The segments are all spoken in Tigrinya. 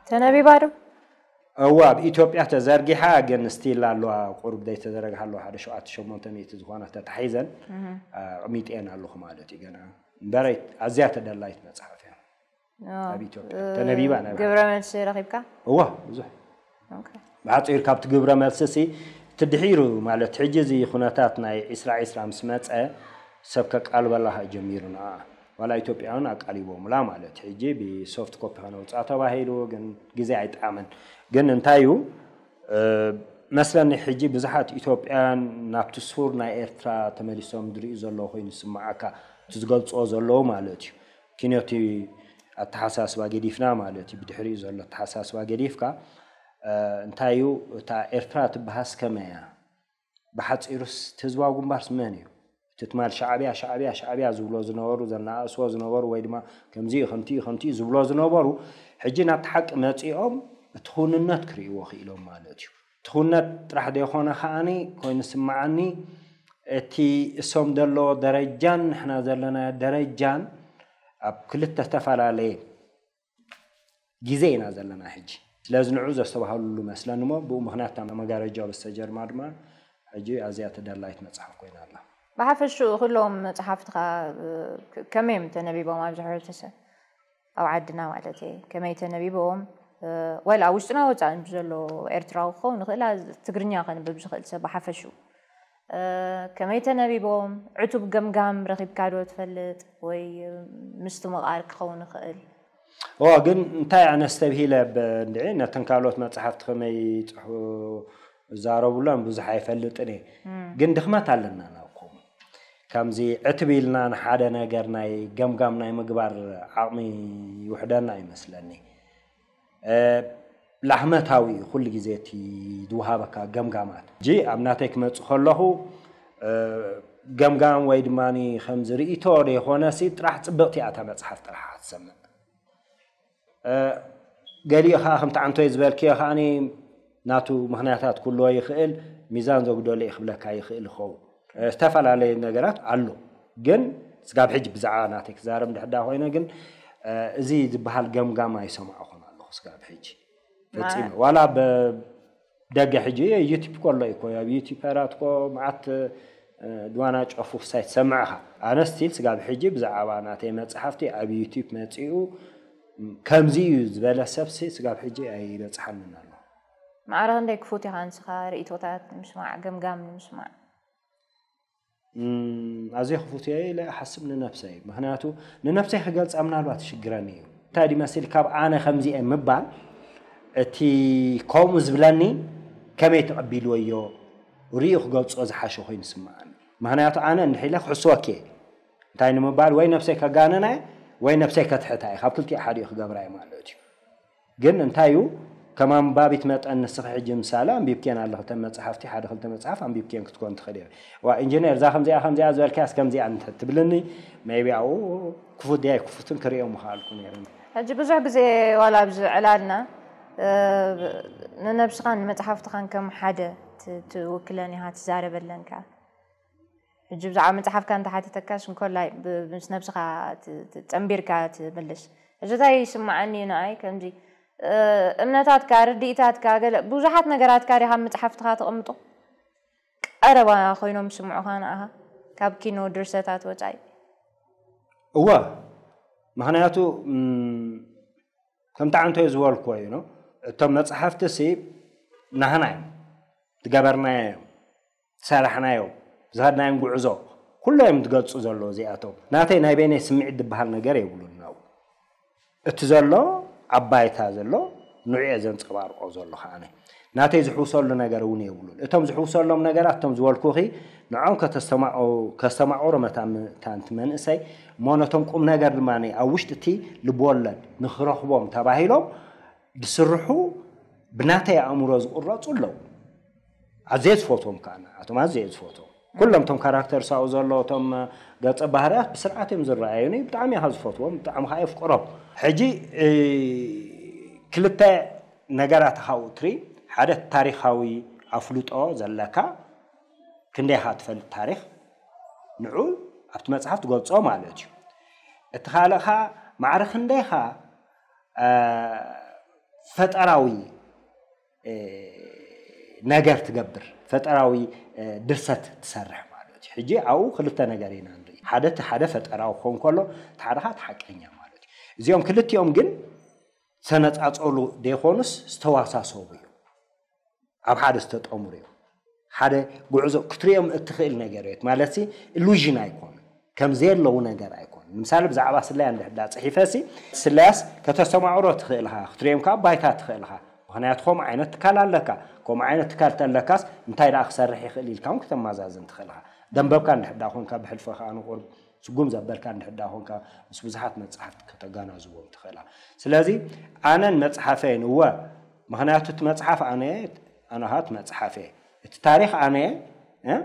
ተነቢባ ዶ? እዋ ኣብ ኢትዮጵያ ተዘርጊሓ ግን ስቲል ኣለዋ፣ ቁሩብ ዘይተዘረግሓ ኣለዋ። ሓደ ሸውዓተ ሸሞንተ ሚእቲ ዝኾነ ተታሒዘን ኣቕሚጥየን ኣለኹ ማለት እዩ። ገና እምበረይ ኣዝያ ተደላይት መፅሓፍ እያ። ኣብ ኢትዮጵያ ተነቢባ ነባ። ግብረ መልሲ ረኺብካ? እዋ ብዙሕ። ብሓፂር ካብቲ ግብረ መልሲ ሲ እቲ ድሒሩ ማለት ሕጂ እዚ ኩነታት ናይ ዒስራ ዒስራ ምስ መፀ ሰብ ከቃልበላ ጀሚሩ ንዓ ዋላ ኢትዮጵያውን ኣቃሊቦምላ ማለት ሕጂ ብሶፍት ኮፒ ከነውፅኣ ተባሂሉ ግን ግዜ ኣይጠዓመን። ግን እንታይ እዩ መስለኒ ሕጂ ብዙሓት ኢትዮጵያን ናብቲ ሱር ናይ ኤርትራ ተመሊሶም ዝርእዩ ዘለዉ ኮይኑ ዝስምዓካ እቲ ዝገልፅዎ ዘለዉ ማለት እዩ። ኪኖቲ ኣተሓሳስባ ገዲፍና ማለት እዩ። ብድሕሪኡ ዘሎ ኣተሓሳስባ ገዲፍካ እንታይ እዩ እታ ኤርትራ ትበሃስ ከመያ ብሓፂሩስ እቲ ህዝባዊ ግንባርስ መን እዩ? እቲ ትማል ሻዕብያ ሻዕብያ ሻዕብያ ዝብሎ ዝነበሩ ዘናኣስዎ ዝነበሩ ወይ ድማ ከምዚ ከምቲ ከምቲ ዝብሎ ዝነበሩ ሕጂ ናብቲ ሓቂ መፂኦም እቲ ክውንነት ክርእይዎ ክኢሎም ማለት እዩ። እቲ ክውነት ጥራሕ ዘይኮነ ከዓኒ ኮይኑ ስምዓኒ እቲ እሶም ዘለዎ ደረጃን ንሕና ዘለና ደረጃን ኣብ ክልተ ዝተፈላለየ ግዜ ኢና ዘለና ሕጂ። ስለዚ ንዑ ዘስተባህሉሉ መስለኒ እሞ ብኡ ምክንያት እታ መጋረጃ በስተጀርማ ድማ ሕጂ ኣዝያ ተደላይት መፅሓፍ ኮይና ኣላ። ብሓፈሽኡ ኩሎም መፅሓፍትኻ ከመይ እዮም ተነቢቦም ኣብዚ ሕብረተሰብ ኣብ ዓድና ማለት እየ ከመይ ተነቢቦም ወላ ኣብ ውሽጥና ወፃእን ብዘሎ ኤርትራዊ ክኸውን ይኽእል ትግርኛ ከንብብ ዝኽእል ሰብ ብሓፈሽኡ ከመይ ተነቢቦም ዕቱብ ገምጋም ረኺብካ ዶ ትፈልጥ ወይ ምስቲ ምቓር ክኸውን ይኽእል እዋ ግን እንታይ ኣነስተብሂለ እንድዒ ነተን ካልኦት መፅሓፍቲ ከመይ ይፅሑ እዛረቡለን ብዙሕ ኣይፈልጥን እየ ግን ድኽመት ኣለና ናብኩም ከምዚ ዕትብ ኢልና ንሓደ ነገር ናይ ገምጋም ናይ ምግባር ዓቕሚ ይውሕደና ይመስለኒ ላህመታዊ እዩ ኩሉ ግዜ እቲ ዝወሃበካ ገምጋማት እጂ ኣብ ናተይ ክመፅእ ከለኹ ገምጋም ወይ ድማ ከምዚ ርእቶ ዘይኮነሲ ጥራሕ ፅብቕቲ እያ እታ መፅሓፍ ጥራሕ ክትሰምዕ ገሊኡ ከዓ ከምቲ ዓንቶይ ዝበልክዮ ከዓ ናቱ ምክንያታት ክህልዎ ይኽእል ሚዛን ዘጉደሎ እዩ ክብለካ ይኽእል ይኸውን ዝተፈላለየ ነገራት ኣሎ ግን ስጋብ ሕጂ ብዛዕባ ናተይ ክዛረብ እንድሕዳ ኮይነ ግን እዚ ዝበሃል ገምጋም ኣይሰማዕኹን ኣለኹ ስጋብ ሕጂ ፈፂመ ዋላ ደገ ሕጂ ዩቲብ ኮሎ እዩ ኮ ኣብ ዩቲብ ራት ኮ መዓት ድዋና ጨፉ ክሳይ ትሰምዕኻ ኣነ ስቲል ስጋብ ሕጂ ብዛዕባ ናተይ መፅሓፍቲ ኣብ ዩቲብ መፂኡ ከምዚ እዩ ዝበለ ሰብሲ ስጋብ ሕጂ ኣይበፅሓንን ኣሎ ማዕረ ክንደይ ክፉት ኢኻ ንስኻ ርእቶታት ንምስማዕ ገምጋም ንምስማዕ ኣዝየ ክፉት እየ ኢለ እሓስብ ንነብሰይ ምክንያቱ ንነብሰይ ክገልፃ ምናልባት ይሽግረኒ እዩ እንታይ ድዩ መሲል ካብ ኣነ ከምዚ እየ ምባል እቲ ከምኡ ዝብለኒ ከመይ ተቐቢልወዮ ርእዩ ክገልፆ ዝሓሸ ኮይኑ ይስምዓኒ ምክንያቱ ኣነ እንድሕር ኢለ ክሕስወኪ እየ እንታይ ንምባል ወይ ነብሰይ ከጋነና እየ ወይ ነብሰይ ከትሕታ እየ ካብ ክልቲኡ ሓዲኡ ክገብራ እየ ማለት እዩ ግን እንታይ እዩ ከም ኣንባቢት መጠን ንስኺ ሕጂ ምሳሌ ኣንቢብክየን ኣለኺ እተን መፅሓፍቲ ሓደ ክልተ መፅሓፍ ኣንቢብክየን ክትኮን ትኽእል እየ ዋ ኢንጂነር እዛ ከምዚኣ ከምዚኣ ዝበልካያስ ከምዚኣ እንተ ትብልኒ maybe ኣብኡ ክፉት ድያ ኣይክፉትን ክርእዮ ምኽኣልኩ ነይረ ሕጂ ብዙሕ ግዜ ዋላ ኣብዚ ዕላልና ንነብስኻን ንመፅሓፍትኻን ከም ሓደ ትውክለን ኢኻ ትዛረበለን ከኣ ሕጂ ብዛዕባ መጽሓፍካ እንተሓቲተካስ እንኮላይ ምስ ነብስኻ ጸንቢርካ ትምልስ። ሕጂ እንታይ ይስምዓኒ ንኣይ ከምዚ እምነታትካ፣ ርድኢታትካ፣ ገለ ብዙሓት ነገራትካ ዲኻ ኣብ መጽሓፍትኻ ተቐምጦ? ቀረባ ኮይኖም ይስምዑኻ ንኣኻ ካብ ኪኖ ድርሰታት ወጻኢ? እወ፣ ምኽንያቱ ከምቲ ዓንቶይ ዝበልኩዎ እዩ፣ እቶም መጽሓፍትሲ ናህና እዮም፣ ዝገበርናዮ እዮም፣ ዝሰራሕናዮ፣ ዝኸድናዮም ጉዕዞ፣ ኩሎ እዮም ዝገልጹ ዘለዉ እዚኣቶም። ናተይ ናይ በይነይ ስምዒት ዝበሃል ነገር የብሉን ናብኡ። እቲ ዘሎ ኣብ ባይታ ዘሎ ንዑ እየ ዘንጸባርቆ ዘለኹ ኣነ። ናተይ ዝሕውሰሉ ነገር እውን የብሉን። እቶም ዝሕውሰሎም ነገራት እቶም ዝበልኩኺ ንዖም ከተስተማቕሩ መታን እቲ መንእሰይ እሞ ነቶም ቁም ነገር ድማ ኣብ ውሽጢ እቲ ልብወለድ ንኽረኽቦም ተባሂሎም ዝስርሑ ብናተይ ኣእምሮ ዝቕረፁ ኣለዉ። ኣዝየ ዝፈትዎም ከዓ ንዓቶም ኣዝየ ዝፈትዎም። ኩሎም እቶም ካራክተር ሳኡ ዘሎ እቶም ገፀ ባህርያት ብስርዓት እዮም ዝረኣዩኒ። ብጣዕሚ ኢኻ ዝፈትዎም፣ ብጣዕሚ ከዓ የፍቅሮም። ሕጂ ክልተ ነገራት ኢኻ ውትሪ ሓደ ታሪኻዊ ኣፍልጦ ዘለካ ክንደይ ኢኻ ትፈልጥ ታሪኽ ንዑ ኣብቲ መፅሓፍ ትገልፆ ማለት እዩ። እቲ ካልእ ከዓ ማዕረ ክንደይ ኢኻ ፈጠራዊ ነገር ትገብር፣ ፈጠራዊ ድርሰት ትሰርሕ ማለት እዩ። ሕጂ ኣብኡ ክልተ ነገር ኢና ንርኢ። ሓደ እቲ ሓደ ፈጠራዊ ክኸውን ከሎ፣ እቲ ሓደ ከዓ እቲ ሓቀኛ ማለት እዩ። እዚኦም ክልቲኦም ግን ዝተነፃፀሉ ዘይኮኑስ ዝተዋሳሰቡ እዮም። ኣብ ሓደ ዝተጠምሩ እዮም። ሓደ ጉዕዞ ክትሪኦም እትኽእል ነገር እዩ ማለት ኢሉዥን ኣይኮኑን፣ ከም ዘየለዉ ነገር ኣይኮኑን። ንምሳሌ ብዛዕባ ስለያ እንድሕዳ ፅሒፈ ሲ ስለያስ ከተስተማቕሮ ትኽእል ኢኻ፣ ክትሪኦም ካብ ባይታ ትኽእል ኢኻ። ምክንያቱ ከምኡ ዓይነት ትካል ኣለካ። ከምኡ ዓይነት ትካል ተለካስ እንታይ ደኣ ክሰርሕ ይኽእል ኢልካ እውን ክተመዛዝን ትኽእል ኢኻ። ደንበብካ እንድሕዳ ኮንካ ብሕልፊ ከዓ ንቁርብ ስጉም ዘበልካ እንድሕዳ ኮንካ ምስ ብዙሓት መፅሓፍቲ ከተጋናዝዎም ትኽእላ። ስለዚ ኣነን መፅሓፈይን እወ፣ ምክንያቱ እቲ መፅሓፍ ኣነ ኣነሃት መፅሓፍ እየ፣ እቲ ታሪኽ ኣነ እየ፣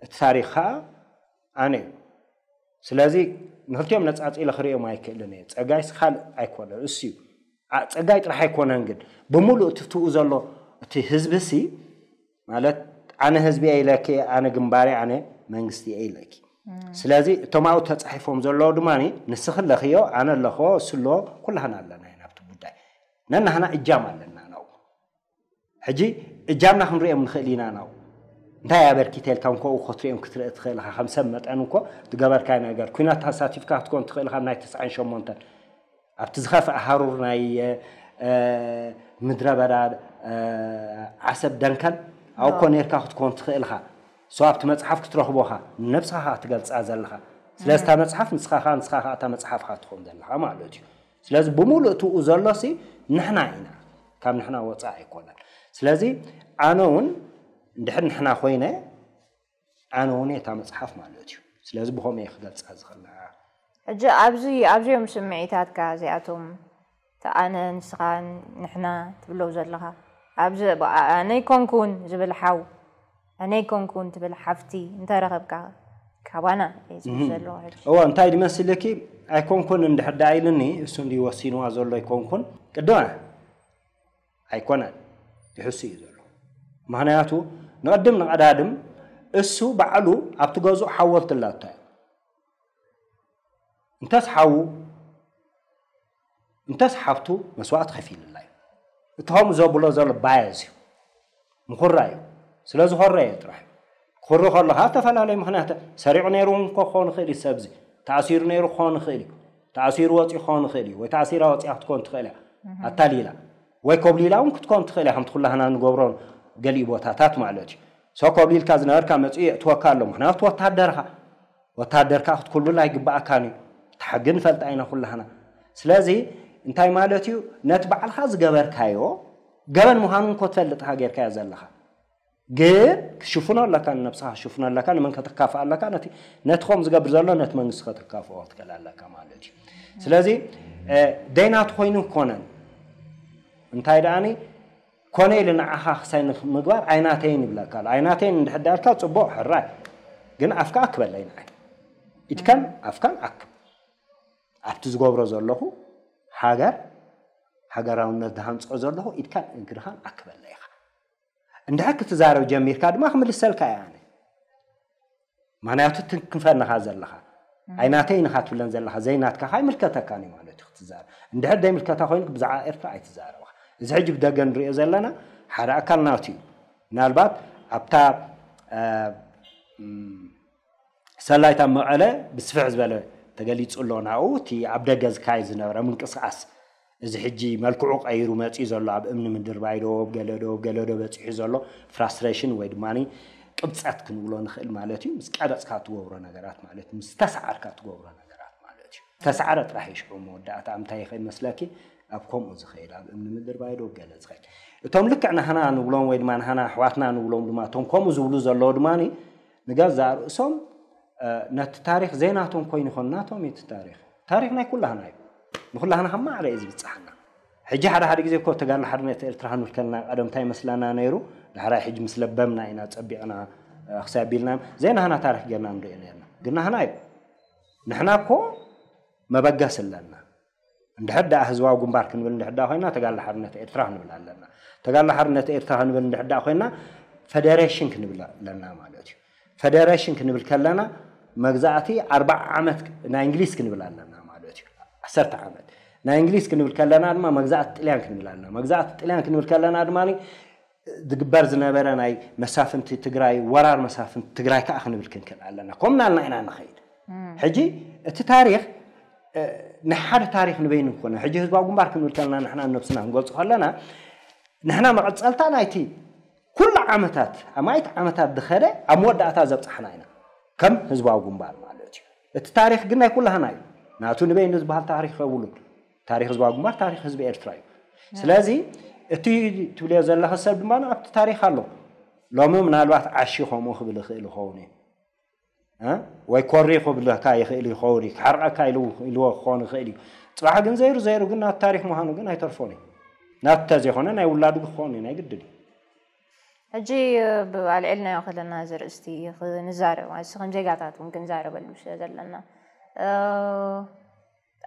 እቲ ታሪኽ ከዓ ኣነ እዩ። ስለዚ ንክልቲኦም ነፃፂለ ክርእዮም ኣይክእልን እየ። ፀጋይስ ካልእ ኣይኮነ እሱ እዩ። ጸጋይ ጥራሕ ኣይኮነን ግን ብምሉእ እቲ ትኡ ዘሎ እቲ ህዝቢ ሲ ማለት ኣነ ህዝቢ እየ ኢለኪ፣ ኣነ ግንባር እየ፣ ኣነ መንግስቲ እየ ኢለኪ። ስለዚ እቶም ኣብኡ ተፃሒፎም ዘለዉ ድማ ንስኺ ኣለኽዮ፣ ኣነ ኣለኽዎ፣ እሱ ኣለዎ፣ ኩላህና ኣለና ኢና ኣብቲ ጉዳይ። ነናህና እጃም ኣለና ናው ሕጂ እጃምና ክንሪኦም ንኽእል ኢና ናው እንታይ ኣበርኪተ ኢልካ እንኮ ክትሪኦም ክትርኢ ትኽእል ኢኻ። ከም ሰብ መጠን እንኮ ዝገበርካዮ ነገር ኩናት ተሳቲፍካ ክትኮን ትኽእል ኢኻ። ናይ ተስዓን ሸሞንተን ኣብቲ ዝኸፍአ ሃሩር ናይ ምድረ በዳ ዓሰብ ደንከል ኣብኮ ነርካ ክትኮን ትኽእል ኢኻ። ሶ ኣብቲ መፅሓፍ ክትረኽቦኻ ንነብስኻ ትገልፃ ዘለኻ። ስለዚ እታ መፅሓፍ ንስኻ ኸዓ ንስኻ ኸዓ እታ መፅሓፍኻ ትኾን ዘለኻ ማለት እዩ። ስለዚ ብምሉእ ትኡ ዘሎ ሲ ንሕና ኢና፣ ካብ ንሕና ወፃእ ኣይኮነን። ስለዚ ኣነ እውን እንድሕር ንሕና ኮይነ ኣነ እውን እታ መፅሓፍ ማለት እዩ። ስለዚ ብኸምኡ እየ ክገልፃ ዝኽእል። ሕጂ ኣብዚ ኣብዚኦም ስምዒታትካ እዚኣቶም እቲ ኣነ ንስኻን ንሕና ትብሎ ዘለኻ ኣብዚ ኣነ ኣይኮንኩን ዝብል ሓው ኣነ ኣይኮንኩን ትብል ሓፍቲ እንተረኸብካ ካባና እየ ዝብል ዘለኹ ሕጂ። እወ እንታይ ድመስልኪ ኣይኮንኩን እንድሕር ደኣ ኢልኒ እሱ እንድዩ ወሲንዋ ዘሎ ኣይኮንኩን ቅድመ ኣይኮነን ይሕሱ እዩ ዘሎ። ምኽንያቱ ንቐድም ንቐዳድም እሱ ባዕሉ ኣብቲ ገዝኡ ሓወልቲ ኣላቶ እያ። እንተስ ሓዉ እንተስ ሓፍቱ መስዋእቲ ከፊልላ እዩ። እቲ ከምኡ ዘብሎ ዘሎ ባየስ እዩ። ምኹራ እዩ። ስለ ዝኾረ እየ ጥራሕ እዩ። ክኹሪ ከሎ ካብ ዝተፈላለዩ ምኽንያት ሰሪቑ ነይሩ እውን እኮ ክኸውን ይኽእል እዩ። ሰብዚ ተኣሲሩ ነይሩ ክኸውን ይኽእል እዩ። ተኣሲሩ ወፂኡ ክኸውን ይኽእል እዩ። ወይ ተኣሲራ ወፂኣ ክትኮን ትኽእል እያ ኣታሊላ። ወይ ኮብሊላ እውን ክትኮን ትኽእል እያ። ከምቲ ኩላህና ንገብሮ ገሊኡ ቦታታት ማለት እዩ። ሶ ኮብሊልካ ዝነበርካ መፂኡ የእትወካ ኣሎ። ምኽንያቱ ወታደርኻ ወታደር ከዓ ክትኩልብል ኣይግባኣካን እዩ። እቲ ሕጊ ንፈልጣ ኢና ኩላህና። ስለዚ እንታይ ማለት እዩ? ነቲ ባዕልኻ ዝገበርካዮ ገበን ምዃኑ እንኮ ትፈልጥ ኢኻ ጌርካዮ ዘለኻ። ግን ክትሽፍኖ ኣለካ፣ ንነብስኻ ክትሽፍኖ ኣለካ፣ ንመን ከተካፍእ ኣለካ? ነቲ ነቲ ከምኡ ዝገብር ዘሎ ነቲ መንግስቲ ከተካፍኦ ክትክእል ኣለካ ማለት እዩ። ስለዚ ደይናቱ ኮይኑ ኣይኮነን። እንታይ ደኣኒ ኮነ ኢሉ ንዓኻ ክሳይ ምግባር ኣይናተይን ይብለካ ኣሎ። ኣይናተይን እንድሕር ዳልካ ፅቡቕ ሕራይ ግን ኣፍካ ኣክበለይ ንዓይ ኢድካን ኣፍካን ኣክብ ኣብቲ ዝገብሮ ዘለኹ ሃገር ሃገራውነት ዝሃንፆ ዘለኹ ኢድካን እግርኻን ኣክበለይ ኢኻ። እንድሕር ክትዛረብ ጀሚርካ ድማ ክምልሰልካ እየ ኣነ። ምክንያቱ ትንክፈንኻ ዘለኻ ኣይናተይ ንኻ ትብለን ዘለኻ ዘይናትካ ከይምልከተካን እዩ ማለት እዩ ክትዛረብ። እንድሕር ዘይምልከታ ኮይኑ ብዛዕባ ኤርትራ ኣይትዛረባ። እዚ ሕጂ ብደገ ንሪኦ ዘለና ሓደ ኣካል ናቱ እዩ። ምናልባት ኣብታ ሰላይት ኣብ መቐለ ብስፍሕ ዝበለ ተገሊፁ ኣሎ ናብኡ እቲ ኣብ ደገ ዝካየድ ዝነበረ ምንቅስቃስ እዚ ሕጂ መልክዑ ቀይሩ መፂኡ ዘሎ ኣብ እምኒ ምድርባይ ዶብ ገለ ዶብ ገለ ዶ በፂሑ ዘሎ ፍራስትሬሽን ወይ ድማ ቅብፀት ክንብሎ ንኽእል ማለት እዩ። ምስ ቀበፅካ ትገብሮ ነገራት ማለት ምስ ተሰዓርካ ትገብሮ ነገራት ማለት እዩ። ተሰዓረ ጥራሕ እዩ ሽዑ መወዳእታ እንታይ ከይመስለኪ ኣብ ከምኡ ዝኸይድ ኣብ እምኒ ምድርባይ ዶብ ገለ ዝኸይድ እቶም ልክዕ ናህና ንብሎም ወይ ድማ ናህና ኣሕዋትና ንብሎም ድማ እቶም ከምኡ ዝብሉ ዘለዉ ድማ ንገዛእ ርእሶም ነቲ ታሪኽ ዘይናቶም ኮይኑ ይኾን ናቶም እዩ እቲ ታሪኽ። ታሪኽ ናይ ኩላህና እዩ። ንኩላህና ከም ማዕረ እዩ ዝብፅሓና። ሕጂ ሓደ ሓደ ግዜ እኮ ተጋድሎ ሓርነት ኤርትራ ክንብል ከለና ቀደም እንታይ ይመስለና ነይሩ? ዳሕራይ ሕጂ ምስ ለበምና ኢና ፀቢቕና ክሳይ ኣቢልና ዘይናህና ታሪኽ ጌርና ንሪኦ ነርና። ግን ናህና እዩ። ንሕና እኮ መበገሲ ኣለና። እንድሕር ደኣ ህዝባዊ ግንባር ክንብል እንድሕር ደኣ ኮይና ተጋድሎ ሓርነት ኤርትራ ክንብል ኣለና። ተጋድሎ ሓርነት ኤርትራ ክንብል እንድሕር ደኣ ኮይና ፈደሬሽን ክንብል ኣለና ማለት እዩ። ፈደሬሽን ክንብል ከለና መግዛእቲ ኣርባዓ ዓመት ናይ እንግሊዝ ክንብል ኣለና ማለት እዩ። ዓሰርተ ዓመት ናይ እንግሊዝ ክንብል ከለና ድማ መግዛእቲ ጥልያን ክንብል ኣለና። መግዛእቲ ጥልያን ክንብል ከለና ድማ ዝግበር ዝነበረ ናይ መሳፍንቲ ትግራይ፣ ወራር መሳፍንቲ ትግራይ ከዓ ክንብል ክንክእል ኣለና። ከምኡ እናልና ኢና ንኸይድ። ሕጂ እቲ ታሪኽ ናይ ሓደ ታሪኽ ንበይኑ ኮነ። ሕጂ ህዝባዊ ግንባር ክንብል ከለና ንሕና ነብስና ክንገልጾ ከለና ንሕና መቐጸልታ ናይቲ ኩሉ ዓመታት ኣማይት ዓመታት ዝኸደ ኣብ መወዳእታ ዘብጻሕና ኢና፣ ከም ህዝባዊ ግንባር ማለት እዩ። እቲ ታሪኽ ግን ናይ ኩላህና እዩ። ናቱ ንበይኑ ዝበሃል ታሪኽ የብሉን። ታሪኽ ህዝባዊ ግንባር ታሪኽ ህዝቢ ኤርትራ እዩ። ስለዚ እቲ ትብልዮ ዘለኸ ሰብ ድማ ኣብቲ ታሪኽ ኣሎ። ሎሚ ምናልባት ዓሺ ከምኡ ክብል ይኽእል ይኸውን እዩ። ወይ ኮሪ ክብለካ ይኽእል ይኸውን እዩ። ክሓርቐካ ኢልዎ ክኸውን ይኽእል እዩ። ፅባሕ ግን ዘይሩ ዘይሩ ግን ናቱ ታሪኽ ምዃኑ ግን ኣይተርፎን እዩ። ናቱ ተዘይኮነ ናይ ውላዱ ክኸውን እዩ፣ ናይ ግድን እዩ። ሕጂ ኣልዒልናዮ ከለና ዘርእስቲ ክንዛረብ ኣዚ ከም ዜጋታት እውን ክንዛረበሉ ስለ ዘለና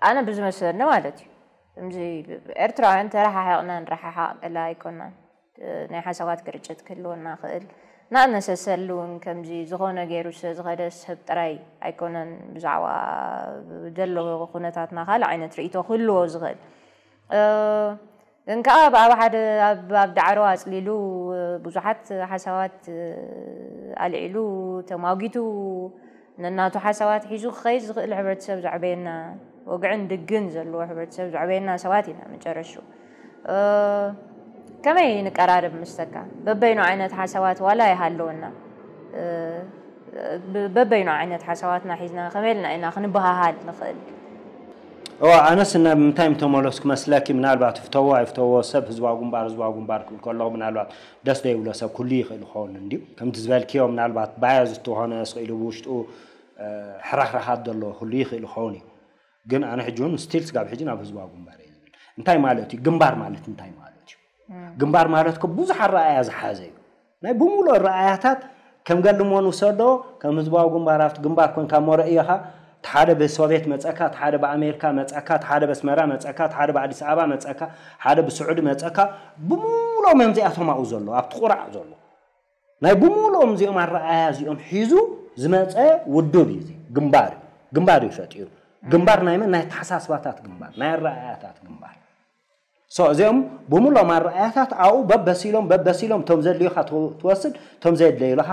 ኣነ ብዝመስለኒ ማለት እዩ። ከምዚ ኤርትራውያን ተረሓሒቕና ንረሓሓቕ ገለ ኣይኮናን። ናይ ሓሳባት ግርጭት ክህልወና ክእል። ንኣነሰሰሉ እውን ከምዚ ዝኾነ ገይሩ ስለ ዝኸደ ሰብ ጥራይ ኣይኮነን ብዛዕባ ዘሎ ኩነታትና ካልእ ዓይነት ርእይቶ ክህልዎ ዝኽእል። ግን ከዓ ኣብ ሓደ ኣብ ዳዕሮ ኣፅሊሉ ብዙሓት ሓሳባት ኣልዒሉ ተማጒቱ ነናቱ ሓሳባት ሒዙ ክኸይድ ዝኽእል ሕብረተሰብ ዘዕበየና፣ ወግዕን ድግን ዘለዎ ሕብረተሰብ ዘዕበየና ሰባት ኢና መጨረሹ። ከመይ ንቀራረብ ምስተካ? በበይኑ ዓይነት ሓሳባት ዋላ ይሃለወና፣ በበይኑ ዓይነት ሓሳባትና ሒዝና ከመይ ኢልና ኢና ክንበሃሃል ንኽእል? እዋ ኣነስ ናብ ምንታይ ምተመለስኩ መስለኪ? ምናልባት ፍተዎ ኣይፍተዎ ሰብ ህዝባዊ ግንባር ህዝባዊ ግንባር ክብል ከለኹ ምናልባት ደስ ዘይብሎ ሰብ ኩሉ ይኽእል ይኸውን እንድዩ። ከምቲ ዝበልክዮ ምናልባት ባያዝ ዝተኾነ ስቕ ኢሉ ብውሽጡ ሕራኽራኻት ዘለዎ ኩሉ ይኽእል ይኸውን እዩ። ግን ኣነ ሕጂ እውን ስቲል ስጋብ ሕጂ ናብ ህዝባዊ ግንባር እየ ዝብል። እንታይ ማለት እዩ? ግንባር ማለት እንታይ ማለት እዩ? ግንባር ማለት እኮ ብዙሕ ኣረኣያ ዝሓዘ እዩ። ናይ ብምሉእ ኣረኣያታት ከም ገልሞ ንውሰዶ፣ ከም ህዝባዊ ግንባር ኣብቲ ግንባር ኮንካ እሞ ረእዮኻ፣ እቲ ሓደ ብሶቬት መፀካ፣ እቲ ሓደ ብኣሜሪካ መፀካ፣ እቲ ሓደ በስመራ መፀካ፣ እቲ ሓደ ብኣዲስ ኣበባ መፀካ፣ ሓደ ብስዑዲ መፀካ፣ ብምሉኦም እዮም እዚኣቶም ኣብኡ ዘሎ፣ ኣብቲ ቁራዕ ዘሎ። ናይ ብምሉኦም እዚኦም ኣረኣያ እዚኦም ሒዙ ዝመፀ ውድብ እዩ። ግንባር እዩ። ግንባር እዩ ፈጢሩ። ግንባር ናይ መን? ናይ ኣተሓሳስባታት ግንባር፣ ናይ ኣረኣያታት ግንባር። ሶ እዚኦም ብምሎም ኣረኣያታት ኣብኡ በበሲሎም በበሲሎም እቶም ዘድልዩካ ትወስድ፣ እቶም ዘየድለዩልካ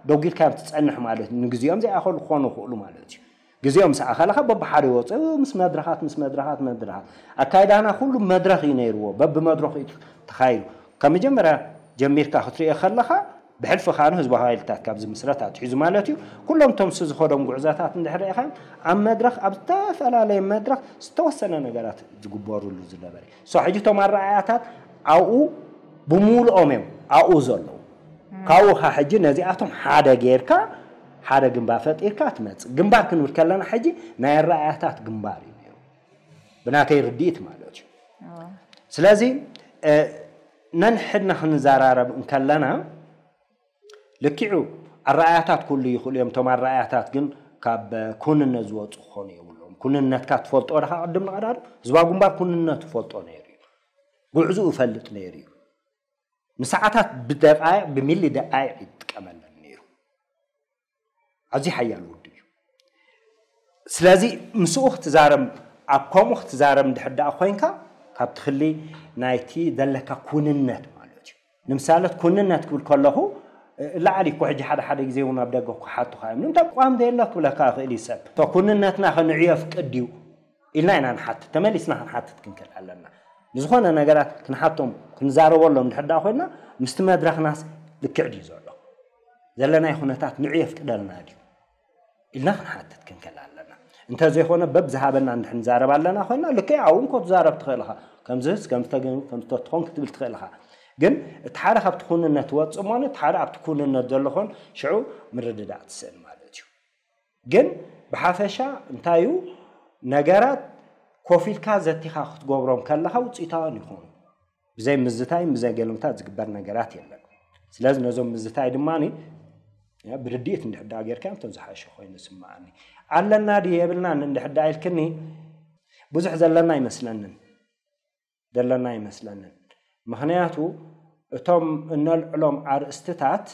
ደጒልካ እዮም ትፀንሕ ማለት እዩ። ንግዜኦም ዘይኣኸሉ ክኾኑ ይኽእሉ ማለት እዩ። ግዜኦም ሰኣኸለካ በብሓደ ይወፁ ምስ መድረኻት ምስ መድረኻት መድረኻት ኣካይዳና ኩሉ መድረኽ እዩ ነይርዎ። በብመድረኹ እዩ ተኻይዱ። ካብ መጀመርያ ጀሚርካ ክትሪኦ ከለኻ ብሕልፊ ካኑ ህዝባዊ ሓይልታት ካብ ዝምስረት ኣትሒዙ ማለት እዩ። ኩሎም እቶም ዝኸዶም ጉዕዞታት እንድሕር ርኢኻዮም ኣብ መድረኽ ኣብ ዝተፈላለየ መድረኽ ዝተወሰነ ነገራት ዝግበሩሉ ዝነበረ እዩ። ሶ ሕጂ እቶም ኣረኣያታት ኣብኡ ብምሉኦም እዮም ኣብኡ ዘለዉ። ካብኡ ካ ሕጂ ነዚኣቶም ሓደ ጌርካ ሓደ ግንባር ፈጢርካ ትመፅእ። ግንባር ክንብል ከለና ሕጂ ናይ ኣረኣያታት ግንባር እዩ ነይሩ ብናተይ ርድኢት ማለት እዩ። ስለዚ ነንሕድና ክንዘራረብ እንከለና ልክዑ ኣረኣያታት ኩሉ ይኽእሉ እዮም። እቶም ኣረኣያታት ግን ካብ ኩንነት ዝወፁ ክኾኑ የብሎም። ኩንነትካ ትፈልጦ ዲኻ? ቅድም ንቐዳዱ ህዝባዊ ግንባር ኩንነቱ ይፈልጦ ነይሩ እዩ። ጉዕዝኡ ይፈልጥ ነይሩ እዩ። ንሰዓታት ብደቃይቕ ብሚሊ ደቃይቕ ይጥቀመለን ነይሩ። ኣዝዩ ሓያል ውድብ እዩ። ስለዚ ምስኡ ክትዛረብ ኣብ ከምኡ ክትዛረብ እንድሕር ደኣ ኮይንካ ካብ ትኽሊ ናይቲ ዘለካ ኩንነት ማለት እዩ። ንምሳለት ኩንነት ክብል ከለኹ ላዕሊ እኮ ሕጂ ሓደ ሓደ ግዜ እውን ኣብ ደገ ክሓቱኻ እዮም። ንምንታይ ቋም ዘየሎ ክብለካ ይኽእል እዩ ሰብ። ኩንነትና ከንዕዮ ፍቅድ ድዩ ኢልና ኢና ንሓትት፣ ተመሊስና ክንሓትት ክንክእል ኣለና። ንዝኾነ ነገራት ክንሓቶም ክንዛረበሎም ድሕር ደኣ ኮይና ምስቲ መድረኽናስ ልክዕ ድዩ ዘሎ ዘለናይ ኩነታት ንዑ የፍቅደልና ድዩ ኢልና ክንሓትት ክንክእል ኣለና። እንተዘይኮነ በብዝሃበና እንድሕር ንዛረብ ኣለና ኮይና ልክዕ ኣብኡ እንኮ ትዛረብ ትኽእል ኢኻ። ከምዝስ ከምዝተትኾን ክትብል ትኽእል ኢኻ። ግን እቲ ሓደ ካብቲ ኩንነት ትወፅእ እሞኒ እቲ ሓደ ኣብቲ ኩንነት ዘሎ ኾን ሽዑ ምርድዳእ ትስእን ማለት እዩ። ግን ብሓፈሻ እንታይ እዩ ነገራት ኮፍ ኢልካ ዘቲኻ ክትገብሮም ከለኻ ውፅኢታውያን ይኾኑ። ብዘይ ምዝታይን ብዘይ ገልምታት ዝግበር ነገራት የለን። ስለዚ ነዞም ምዝታይ ድማ ብርድኢት እንድሕር ዳ ጌርካ እቶም ዝሓሸ ኮይኑ ዝስምዓኒ ኣለና ድዩ የብልናን እንድሕር ዳ ኢልክኒ ብዙሕ ዘለና ኣይመስለንን ዘለና ኣይመስለንን። ምኽንያቱ እቶም እነልዕሎም ኣርእስትታት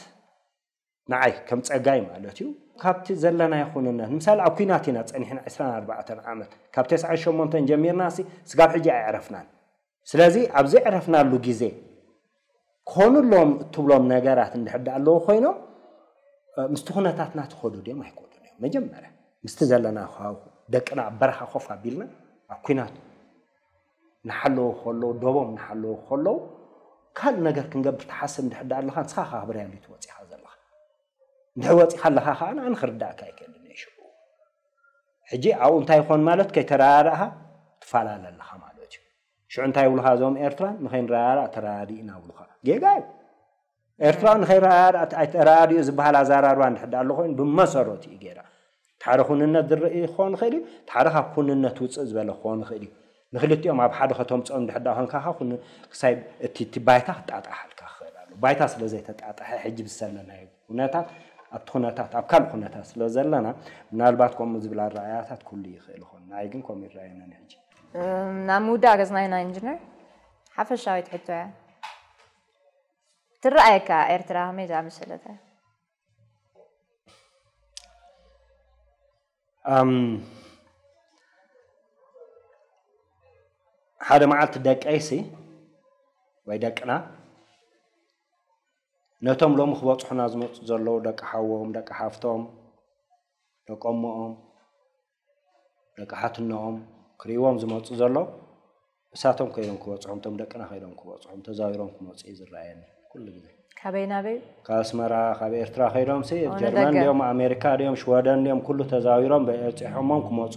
ንዓይ ከም ፀጋይ ማለት እዩ ካብቲ ዘለናዮ ኩንነት፣ ምሳሌ ኣብ ኲናት ኢና ጸኒሕና ዕስራን ኣርባዕተን ዓመት፣ ካብ ተስዓን ሸሞንተን ጀሚርና ሲ ስጋብ ሕጂ ኣይዕረፍናን። ስለዚ ኣብ ዘይዕረፍናሉ ግዜ ኮኑሎም እትብሎም ነገራት እንድሕር ደኣ ኣለዉ ኮይኖም፣ እ፣ ምስቲ ኩነታትና ትኸዱ ድዮም ኣይከዱን እዮም? መጀመርያ ምስቲ ዘለና ሃዋሁ ደቅና ኣብ በረኻ ኮፍ ኣቢልና ኣብ ኲናት ንሓለዉ ከለዉ፣ ዶቦም ንሓለዉ ከለዉ ካልእ ነገር ክንገብር ትሓስብ እንድሕር ደኣ ኣለኻ፣ ንስኻ ካብ ሪያሊቲ ወጺኻ ዘለኻ። እንድሕር ወጺኻ ኣለኻ ከኣ ኣነ ክርዳእካ ኣይክእልን እየ ሽዑ። ሕጂ ኣብኡ እንታይ ይኾን ማለት ከይተረዳዳእኻ ትፈላለ ኣለኻ ማለት እዩ። ሽዑ እንታይ ይብሉኻ እዞም ኤርትራ ንኸይንረዳዳእ ተረዳዲእና ይብሉኻ። ጌጋ እዩ። ኤርትራ ንኸይረዳዳእ ኣይተረዳድኡ ዝበሃል ኣዘራርባ እንድሕር ደኣ ኣሎ ኮይኑ ብመሰረቱ እዩ ጌጋ። እቲ ሓደ ኩንነት ዝርኢ ክኸውን ይኽእል እዩ፣ እቲ ሓደ ካብ ኩንነት ውፅእ ዝበለ ክኸውን ይኽእል እዩ። ንክልቲኦም ኣብ ሓደ ከተምፅኦም እንድሕር ደኣ ኮንካ ከኣ ኩን-፣ ክሳይ እቲ፣ እቲ ባይታ ክጣጣሓልካ ክኽእል ኣሎ። ባይታ ስለ ዘይተጣጠሐ ሕጂ ብሰለናዮ ኩነታት ኣብቲ ኩነታት ኣብ ካልእ ኩነታት ስለ ዘለና ምናልባት ከምኡ ዝብል ኣረኣእያታት ኩሉ ይኽእል ይኾን። ንዓይ ግን ከምኡ ይረኣየኒ ሕጂ። እም፣ ናብ ምውዳእ ገጽና ኢና ኢንጂነር። ሓፈሻዊት ሕቶ እያ። ትረኣየካ ኤርትራ ከመይ ዝኣመሰለት እያ? ኣም፣ ሓደ መዓልቲ ደቀይሲ ወይ ደቅና ነቶም ሎሚ ክበጽሑና ዝመጹ ዘለዉ ደቂ ሓዎም፣ ደቂ ሓፍቶም፣ ደቂ ኣሞኦም፣ ደቂ ሓትነኦም ክርእይዎም ዝመጹ ዘለዉ እሳቶም ከይዶም ክበጽሑም፣ እቶም ደቅና ከይዶም ክበጽሑም፣ ተዛዊሮም ክመጹ እዩ ዝረኣየኒ ኩሉ ግዜ። ካበይ ናበይ? ካብ ኣስመራ፣ ካብ ኤርትራ ከይዶም ሲ ኣብ ጀርመን ድዮም፣ ኣሜሪካ ድዮም፣ ሽወደን ድዮም፣ ኩሉ ተዛዊሮም በጺሖሞም ክመጹ።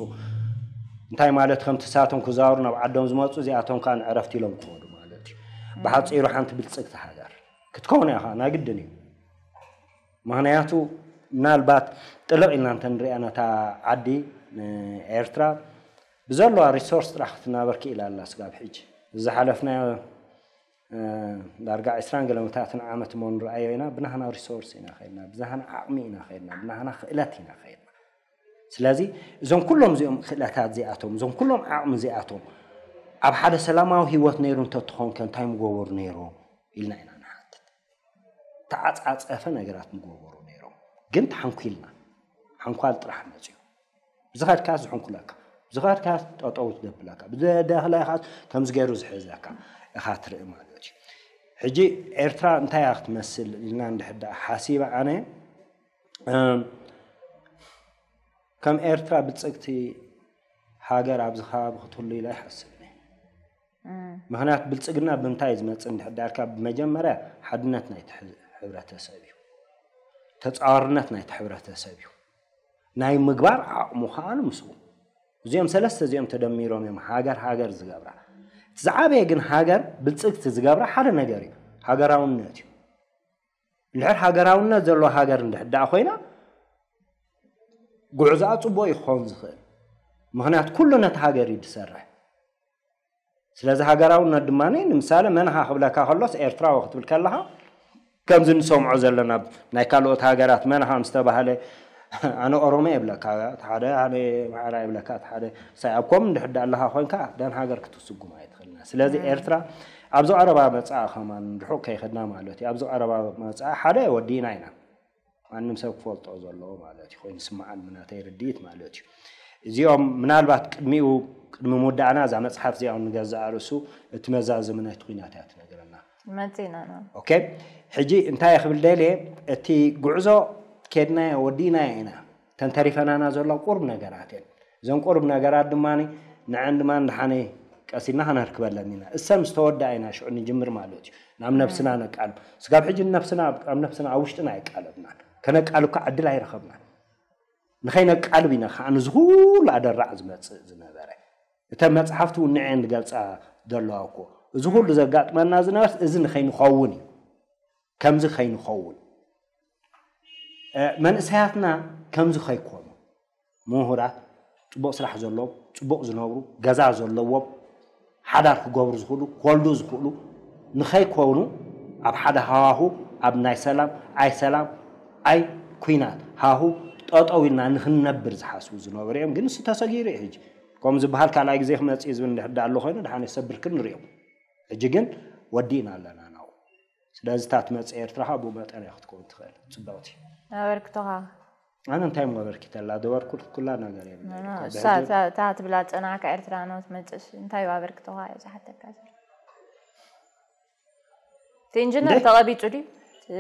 እንታይ ማለት ከምቲ እሳቶም ክዛወሩ ናብ ዓዶም ዝመጹ እዚኣቶም ከኣ ንዕረፍቲ ኢሎም ክኸዱ ማለት እዩ። ብሓጺሩ ሓንቲ ብልጽግቲ ሃገር ክትከውን እያ ከኣ ናይ ግድን እዩ። ምኽንያቱ ምናልባት ጥልቕ ኢልና እንተንሪኣ ነታ ዓዲ ኤርትራ ብዘለዋ ሪሶርስ ጥራሕ ክትናበር ክኢላ ኣላ ስጋብ ሕጂ። ዝሓለፍናዮ ዳርጋ ዕስራን ገለ ምታትን ዓመት እሞ ንረኣዮ ኢና፣ ብናህና ሪሶርስ ኢና ከይድና፣ ብናህና ዓቕሚ ኢና ከይድና፣ ብናህና ክእለት ኢና ከይድና። ስለዚ እዞም ኩሎም እዚኦም ክእለታት እዚኣቶም፣ እዞም ኩሎም ዓቕሚ እዚኣቶም ኣብ ሓደ ሰላማዊ ህይወት ነይሩ እንተትኾንከ እንታይ ምገበሩ ነይሮም ኢልና ኢና ንሓትት። ተዓጻጸፈ ነገራት ምገበሩ ነይሮም፣ ግን ተሓንኩልና ሓንኳል ጥራሕ መፅዩ። ብዝኸድካ ዝሕንኩለካ፣ ብዝኸድካ ጠጠው ዘብለካ፣ ብዘደኽለካ ከምዚ ገይሩ ዝሕዘካ ኢኻ ትርኢ ማለት እዩ። ሕጂ ኤርትራ እንታይ እያ ክትመስል ኢልና እንድሕር ደኣ ሓሲበ ኣነ፣ እም፣ ከም ኤርትራ ብልጽግቲ ሃገር ኣብዚ ከባቢ ክትህሉ ኢለ ኣይሓስብን እየ። ምኽንያቱ ብልጽግና ብምንታይ እዩ ዝመጽእ እንድሕር ደኣ ኢልካ፣ ብመጀመርያ ሓድነት ናይቲ ሕ-፣ ሕብረተሰብ እዩ። ተጻዋርነት ናይቲ ሕብረተሰብ እዩ። ናይ ምግባር ዓቕሙ ከኣ ምስኡ። እዚኦም ሰለስተ እዚኦም ተደሚሮም እዮም ሃገር ሃገር ዝገብራ። እቲ ዝዓበየ ግን ሃገር ብልጽግቲ ዝገብራ ሓደ ነገር እዩ፣ ሃገራውነት እዩ። እንድሕር ሃገራውነት ዘለዋ ሃገር እንድሕር ደኣ ኮይና፣ ጉዕዞኣ ጽቡቕ እዩ ክኸውን ዝኽእል። ምኽንያቱ ኩሉ ነቲ ሃገር እዩ ዝሰርሕ። ስለዚ ሃገራውነት ድማ ንምሳሌ መን ኢኻ ክብለካ ከሎስ ኤርትራዊ ክትብል ከለኻ ከምዚ ንሰምዖ ዘለና ናይ ካልኦት ሃገራት መን ኢኻ ምስ ተባህለ ኣነ ኦሮሞ እየ ይብለካ፣ እቲ ሓደ ኣነ ኣምሓራ እየ ይብለካ፣ እቲ ሓደ ሳይ ኣብ ከምኡ እንድሕር ደኣ ኣለኻ ኮይንካ ደን ሃገር ክትስጉማ ኣይትኽእልና። ስለዚ ኤርትራ ኣብዚ ቀረባ መጻኢ ከማን ርሑቕ ከይኸድና ማለት እዩ። ኣብዚ ቀረባ መጻኢ ሓደ ወዲእና ኢና። ማንም ሰብ ክፈልጦ ዘለዎ ማለት እዩ፣ ኮይኑ ስምዓኒ ብናተይ ርድኢት ማለት እዩ። እዚኦም ምናልባት ቅድሚኡ፣ ቅድሚ ምውዳእና እዛ መጽሓፍ እዚኣ ንገዛእ ርእሱ እቲ መዛዘሚ ናይቲ ኲናት እያ ትነግረና። መጺና ኢና። ኦኬ፣ ሕጂ እንታይ እየ ክብል ደልየ፣ እቲ ጉዕዞ ከድናዮ ወዲእናዮ ኢና። እተን ተሪፈናና ዘሎ ቁሩብ ነገራት እየን። እዘን ቁሩብ ነገራት ድማ ንዐን ድማ ንደሓነ ቀስ ኢልና ከነርክበለን ኢና። እሰን ምስ ተወድኣ ኢና ሽዑ ንጅምር ማለት እዩ። ናብ ነብስና ነቃልብ። ስጋብ ሕጂ ነብስና፣ ኣብ ነብስና ኣብ ውሽጥና ኣይቃለብናን። ከነቃልብ ከዓ ዕድል ኣይረኸብናን። ንኸይነቃልብ ኢና ከዓ ንዚ ኩሉ ኣደራዕ ዝመጽእ ዝነበረ። እተን መጽሓፍቲ እውን ንዐን ዝገልጻ ዘለዋ እኮ። እዚ ኩሉ ዘጋጥመና ዝነበርስ እዚ ንኸይንኸውን እዩ። ከምዚ ከይንኸውን። እ፣ መንእሰያትና ከምዚ ከይኮኑ፣ ምሁራት፣ ጽቡቕ ስራሕ ዘለዎም፣ ጽቡቕ ዝነብሩ፣ ገዛ ዘለዎም፣ ሓዳር ክገብሩ ዝኽእሉ፣ ክወልዱ ዝኽእሉ ንኸይኮኑ፣ ኣብ ሓደ ሃዋሁ፣ ኣብ ናይ ሰላም፣ ኣይ ሰላም፣ ኣይ ኲናት ሃሁ ጠጠው ኢልና ንኽንነብር ዝሓስቡ ዝነበሩ እዮም። ግን እሱ ተሰጊሩ እዩ። ሕጂ ከምኡ ዝበሃል ካልኣይ ግዜ ክመጽእ እዩ ዝብል እንድሕር ደኣ ኣሎ ኮይኑ፣ ደሓን የሰብር ክንሪኦ። ሕጂ ግን ወዲእና ኣለና ናብኡ። ስለዚ እታ ትመጽእ ኤርትራ ከዓ ብኡ መጠን እያ ክትከውን ትኽእል። ጽብቕቲ። ኣበርክቶኻ። ኣነ እንታይ እሞ ኣበርኪተላ? ዘበርኩት ኩላ ነገር የብለይን። ኖ፣ ኖ፣ ካብ እሳ ሕጂ እታ እታ ትብላ ጸናዕካ ኤርትራ ነው ትመጽእስ እንታይ ኣበርክተኻ እያ ዝሓተካ ዘሎ? እቲ ኢንጂነር እንዴ? ተቐቢጹ ድዩ?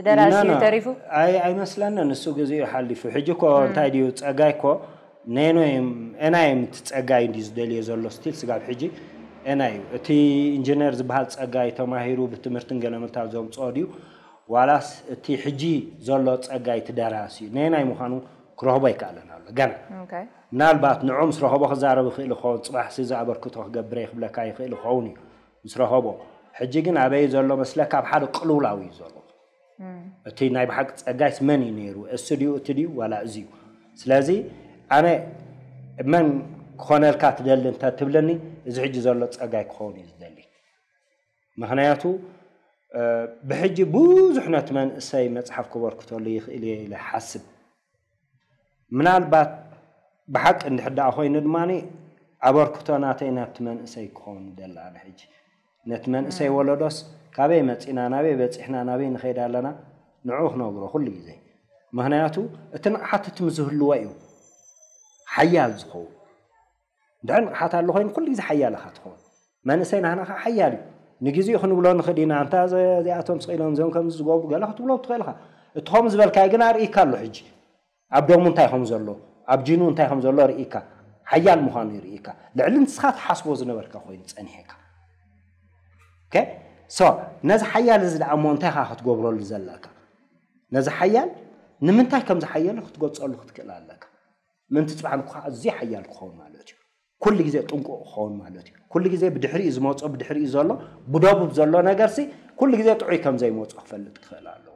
ደራሲ ኖ፣ ኖ፣ ተሪፉ? ኣይ ኣይመስለንን። እሱ ግዜኡ ሓሊፉ። ሕጂ እኮ እንታይ ድዩ ጸጋይ እኮ ነኖ እም- ኤና እም እቲ ጸጋይ እንዲ ዝደልዮ ዘሎ ስቲል ስጋብ ሕጂ ኤና እዩ። እቲ ኢንጂነር ዝበሃል ጸጋይ ተማሂሩ ብትምህርትን ገለመልታት ዘምጽኦ ድዩ ዋላስ እቲ ሕጂ ዘሎ ጸጋይ እቲ ደራሲ እዩ? ነናይ ምዃኑ ክረኽቦ ኣይከኣለን ኣሎ ገና። ኦኬ። ምናልባት ንዑ ምስ ረኸቦ ክዛረብ ይኽእል ይኸውን፣ ጽባሕ ሲ ዝኣበርክቶ ክገብረ ክብለካ ይኽእል ይኸውን እዩ ምስ ረኸቦ። ሕጂ ግን ኣበይ ዘሎ መስለካ? ኣብ ሓደ ቅልውላው እዩ ዘሎ። እቲ ናይ ብሓቂ ጸጋይስ መን እዩ ነይሩ? እሱ ድዩ እቲ ድዩ ዋላ እዚ እዩ? ስለዚ ኣነ መን ክኾነልካ ትደሊ እንተ ትብለኒ፣ እዚ ሕጂ ዘሎ ጸጋይ ክኸውን እዩ ዝደሊ። ምኽንያቱ እ፣ ብሕጂ ብዙሕ ነቲ መንእሰይ መጽሓፍ ክበርክተሉ ይኽእል እየ ኢለ ሓስብ። ምናልባት ብሓቂ እንድሕር ደኣ ኮይኑ ድማ ኣበርክቶ ናተይ ናብቲ መንእሰይ ክኸውን ይደሊ። ኣነ ሕጂ ነቲ መንእሰይ ወለዶስ ካበይ መጺና ናበይ በጺሕና ናበይ ንኸይድ ኣለና ንዑ ክነግሮ ኩሉ ግዜ። ምኽንያቱ እቲ ንቕሓት እቲ ምዝህልዎ እዩ ሓያል ዝኸውን። እንድሕር ንቕሓት ኣሎ ኮይኑ ኩሉ ግዜ ሓያል ኢኻ ትኸውን። መንእሰይ ናህና ከዓ ሓያል እዩ። ንግዜኡ ክንብሎ ንኽእል ኢና፣ ኣንታ ዘ- እዚኣቶም ስቕ ኢሎም እዚኦም ከምዚ ዝገብሩ ገለ ክትብሎ ትኽእል ኢኻ። እቲ ከምኡ ዝበልካዮ ግን ኣርእይካ ኣሎ ሕጂ። ኣብ ደሙ እንታይ ከም ዘሎ፣ ኣብ ጂኑ እንታይ ከም ዘሎ ርእይካ፣ ሓያል ምዃኑ ይርእይካ። ልዕሊ ንስኻ ትሓስቦ ዝነበርካ ኮይኑ ጸኒሕካ። ኦኬ? ሶ ነዚ ሓያል እዚ ደኣ እሞ እንታይ ኢኻ ክትገብረሉ ዘለካ? ነዚ ሓያል ንምንታይ ከም ዝሓየለ ክትገልጸሉ ክትክእል ኣለካ። ምእንቲ ጽባሕ ንኩ ኣዝዩ ሓያል ክኸውን ማለት እዩ። ኩሉ ግዜ ጥንቁቕ ክኸውን ማለት እዩ። ኩሉ ግዜ ብድሕሪኡ ዝመጾ ብድሕሪኡ ዘሎ ብደቡብ ዘሎ ነገርሲ ኩሉ ግዜ ጥዑይ ከም ዘይመጾ ክፈልጥ ክኽእል ኣለዎ።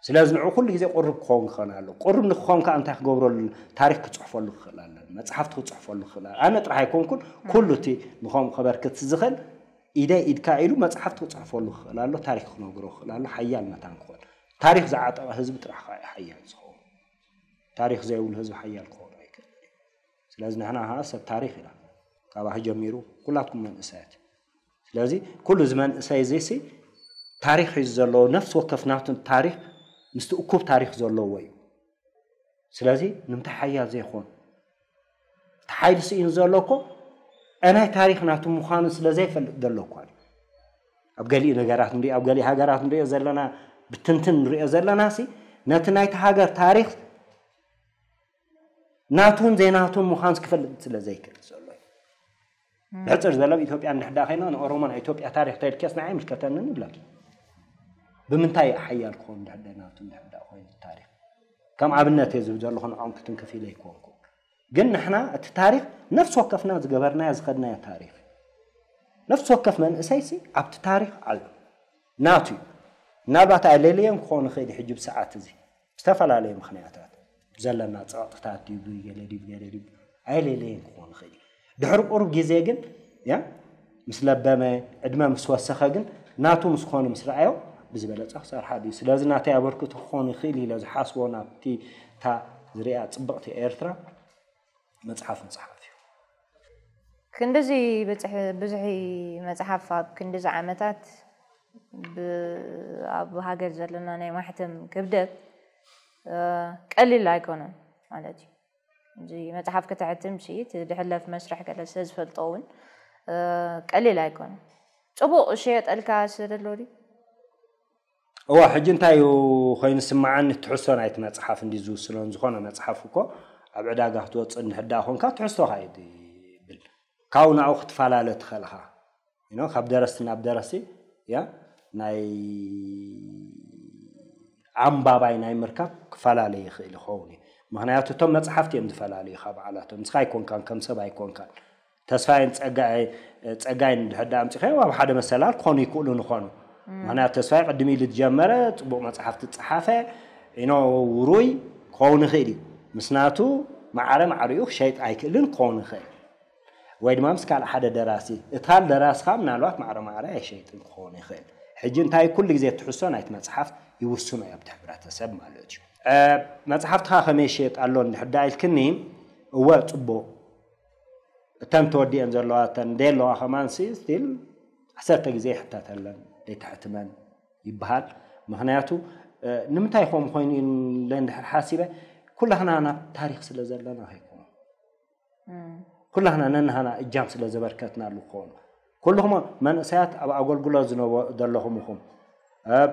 ስለዚ ንዑ ኩሉ ግዜ ቁሩብ ክኸውን ክኸውን ኣለዎ። ቁሩብ ንክኸውን ከዓ እንታይ ክገብረሉ? ታሪክ ክጽሕፈሉ ክኽእል ኣለዎ። መጽሓፍቲ ክጽሕፈሉ ክኽእል ኣለዎ። ኣነ ጥራሕ ኣይኮንኩን ኩሉ እቲ ንኸምኡ ከበርክት ዝኽእል ኢደይ ኢድካ ኢሉ መጽሓፍቲ ክጽሕፈሉ ክኽእል ኣሎ። ታሪክ ክነግሮ ክኽእል ኣሎ። ሓያል መታን ክኾን ታሪክ ዝዓጠቐ ህዝቢ ጥራሕ ከዓ እዩ ሓያል ዝኸውን። ታሪክ ዘይብሉ ህዝቢ ሓያል ክኸውን ኣይክእል። ስለዚ ንሕና ከዓ ሰብ ታሪክ ኢና። ካባኺ ጀሚሩ ኩላትኩም መንእሰያት። ስለዚ ኩሉ እዚ መንእሰይ እዚ ሲ ታሪክ ሒዙ ዘለዎ ነፍሲ ወከፍ ናቱ ታሪክ ምስቲ እኩብ ታሪክ ዘለዎ እዩ። ስለዚ ንምንታይ ሓያል ዘይኮን? እቲ ሓይሊ ስኢኑ ዘሎ እኮ ናይ ታሪክ ናቱ ምዃኑ ስለ ዘይፈልጥ ዘሎ እኳ እዩ። ኣብ ገሊኡ ነገራት ንሪኦ፣ ኣብ ገሊኡ ሃገራት ንሪኦ ዘለና ብትንትን ንሪኦ ዘለና ሲ ነቲ ናይቲ ሃገር ታሪክ ናቱን ዘይናቱን ምዃን ክፈልጥ ስለ ዘይክእል ዘሎ እዩ። ብሕፅር ዝበለ ኣብ ኢትዮጵያ እንድሕዳ ኮይና ንኦሮሞ ናይ ኢትዮጵያ ታሪክ ተልክስ ንዓይ ምልከተንን ይብለኪ። ብምንታይ ሓያል ክኸውን እንድሕዳ ናቱ እንድሕዳ ኮይኑ ታሪክ ከም ኣብነት እየ ዝብ ዘለኹ ንዖም ክትንክፍ ኢለ ኣይኮንኩ። ግን ንሕና እቲ ታሪክ ነፍሲ ወከፍና ዝገበርናዮ ዝኸድናዮ ታሪክ ነፍሲ ወከፍ መንእሰይሲ ኣብቲ ታሪክ ኣሎ ናቱ እዩ። ምናልባት ኣይለለየን ክኾን ይኽእል እዩ ሕጂ ብሰዓት እዚ ብዝተፈላለዩ ምኽንያታት ብዘለና ፀቕጥታት ድዩ ብገለ ድዩ ብገለ ድዩ ኣይለለየን ክኾን ይኽእል እዩ። ድሕሪ ቁሩብ ግዜ ግን ያ ምስ ለበመ ዕድመ ምስ ወሰኸ ግን ናቱ ምስ ኮነ ምስ ረኣዮ ብዝበለፀ ክሰርሓ ድዩ። ስለዚ ናተይ ኣበርክቶ ክኾን ይኽእል ኢለ ዝሓስቦ ናብቲ እታ ዝሪኣ ፅብቕቲ ኤርትራ መፅሓፍ ምፅሓፍ እዩ። ክንድዚ ብዝሒ መፅሓፍ ኣብ ክንድዚ ዓመታት ኣብ ሃገር ዘለና ናይ ማሕተም ክብደት ቀሊል ኣይኮነን ማለት እዩ። እዚ መፅሓፍ ከተሕትም ሲ ድሕለፍ መስርሕ ገለ ስለ ዝፈልጦ እውን ቀሊል ኣይኮነን። ፅቡቕ እሸየጠልካ ስለሎ ድዩ? እዋ ሕጂ እንታይ እዩ ኮይኑ ስምዓኒ ትሕዝቶ ናይቲ መፅሓፍ እንዲ ዝውስኖን ዝኾነ መፅሓፍ እኮ ኣብ ዕዳጋ ክትወፅእ እንድሕር ደኣ ኮንካ ትሕዝቶኻ እዩ ብል ካብኡ ናብኡ ክትፈላለ ትኽእል ኢኻ። ካብ ደረስቲ ናብ ደረስቲ ያ ናይ ኣንባባይ ናይ ምርካብ ክፈላለ ይኽእል ይኸውን እዩ። ምክንያቱ እቶም መፅሓፍቲ እዮም ዝፈላለዩ ካብ በዓላቶም። ንስኻ ኣይኮንካን ከም ሰብ ኣይኮንካን ተስፋይን ፀጋይን ድሕዳ ኣምፂኸዮ ኣብ ሓደ መሰላል ክኾኑ ይክእሉ ንኾኑ። ምክንያቱ ተስፋይ ቅድሚ ኢሉ ዝጀመረ ፅቡቅ መፅሓፍ ትፀሓፈ ኢኖ ውሩይ ክኸውን ይኽእል እዩ። ምስናቱ ማዕረ ማዕሪኡ ክሸይጥ ኣይክእልን ክኸውን ይኽእል ወይ ድማ ምስ ካልእ ሓደ ደራሲ እታል ደራስኻ ምናልባት ማዕረ ማዕረ ኣይሸይጥን ክኸውን ይኽእል። ሕጂ እንታይ ኩሉ ግዜ ትሕሶ ናይቲ መፅሓፍ ይውስኖ እዩ ኣብቲ ሕብረተሰብ ማለት እዩ። መፅሓፍትኻ ከመይ ይሸየጥ ኣሎ እንድሕዳ ኢልክኒ እወ ፅቡቅ እተን ተወዲአን ዘለዋ እተን ደይ ኣለዋ ከማን ሲ ስቲል ዓሰርተ ግዜ ይሕተተለን ደይተሕትመን ይበሃል። ምክንያቱ ንምንታይ ከምኡ ኮይኑ ኢለ እንድሕር ሓሲበ ኩላህና ናብ ታሪኽ ስለ ዘለና ከይኮኑ ኩላህና ነንሃና እጃም ስለ ዘበርከትናሉ ክኾኑ ኩልኹም መንእሰያት ኣብ ኣገልግሎት ዝነበ ዘለኹም ኢኹም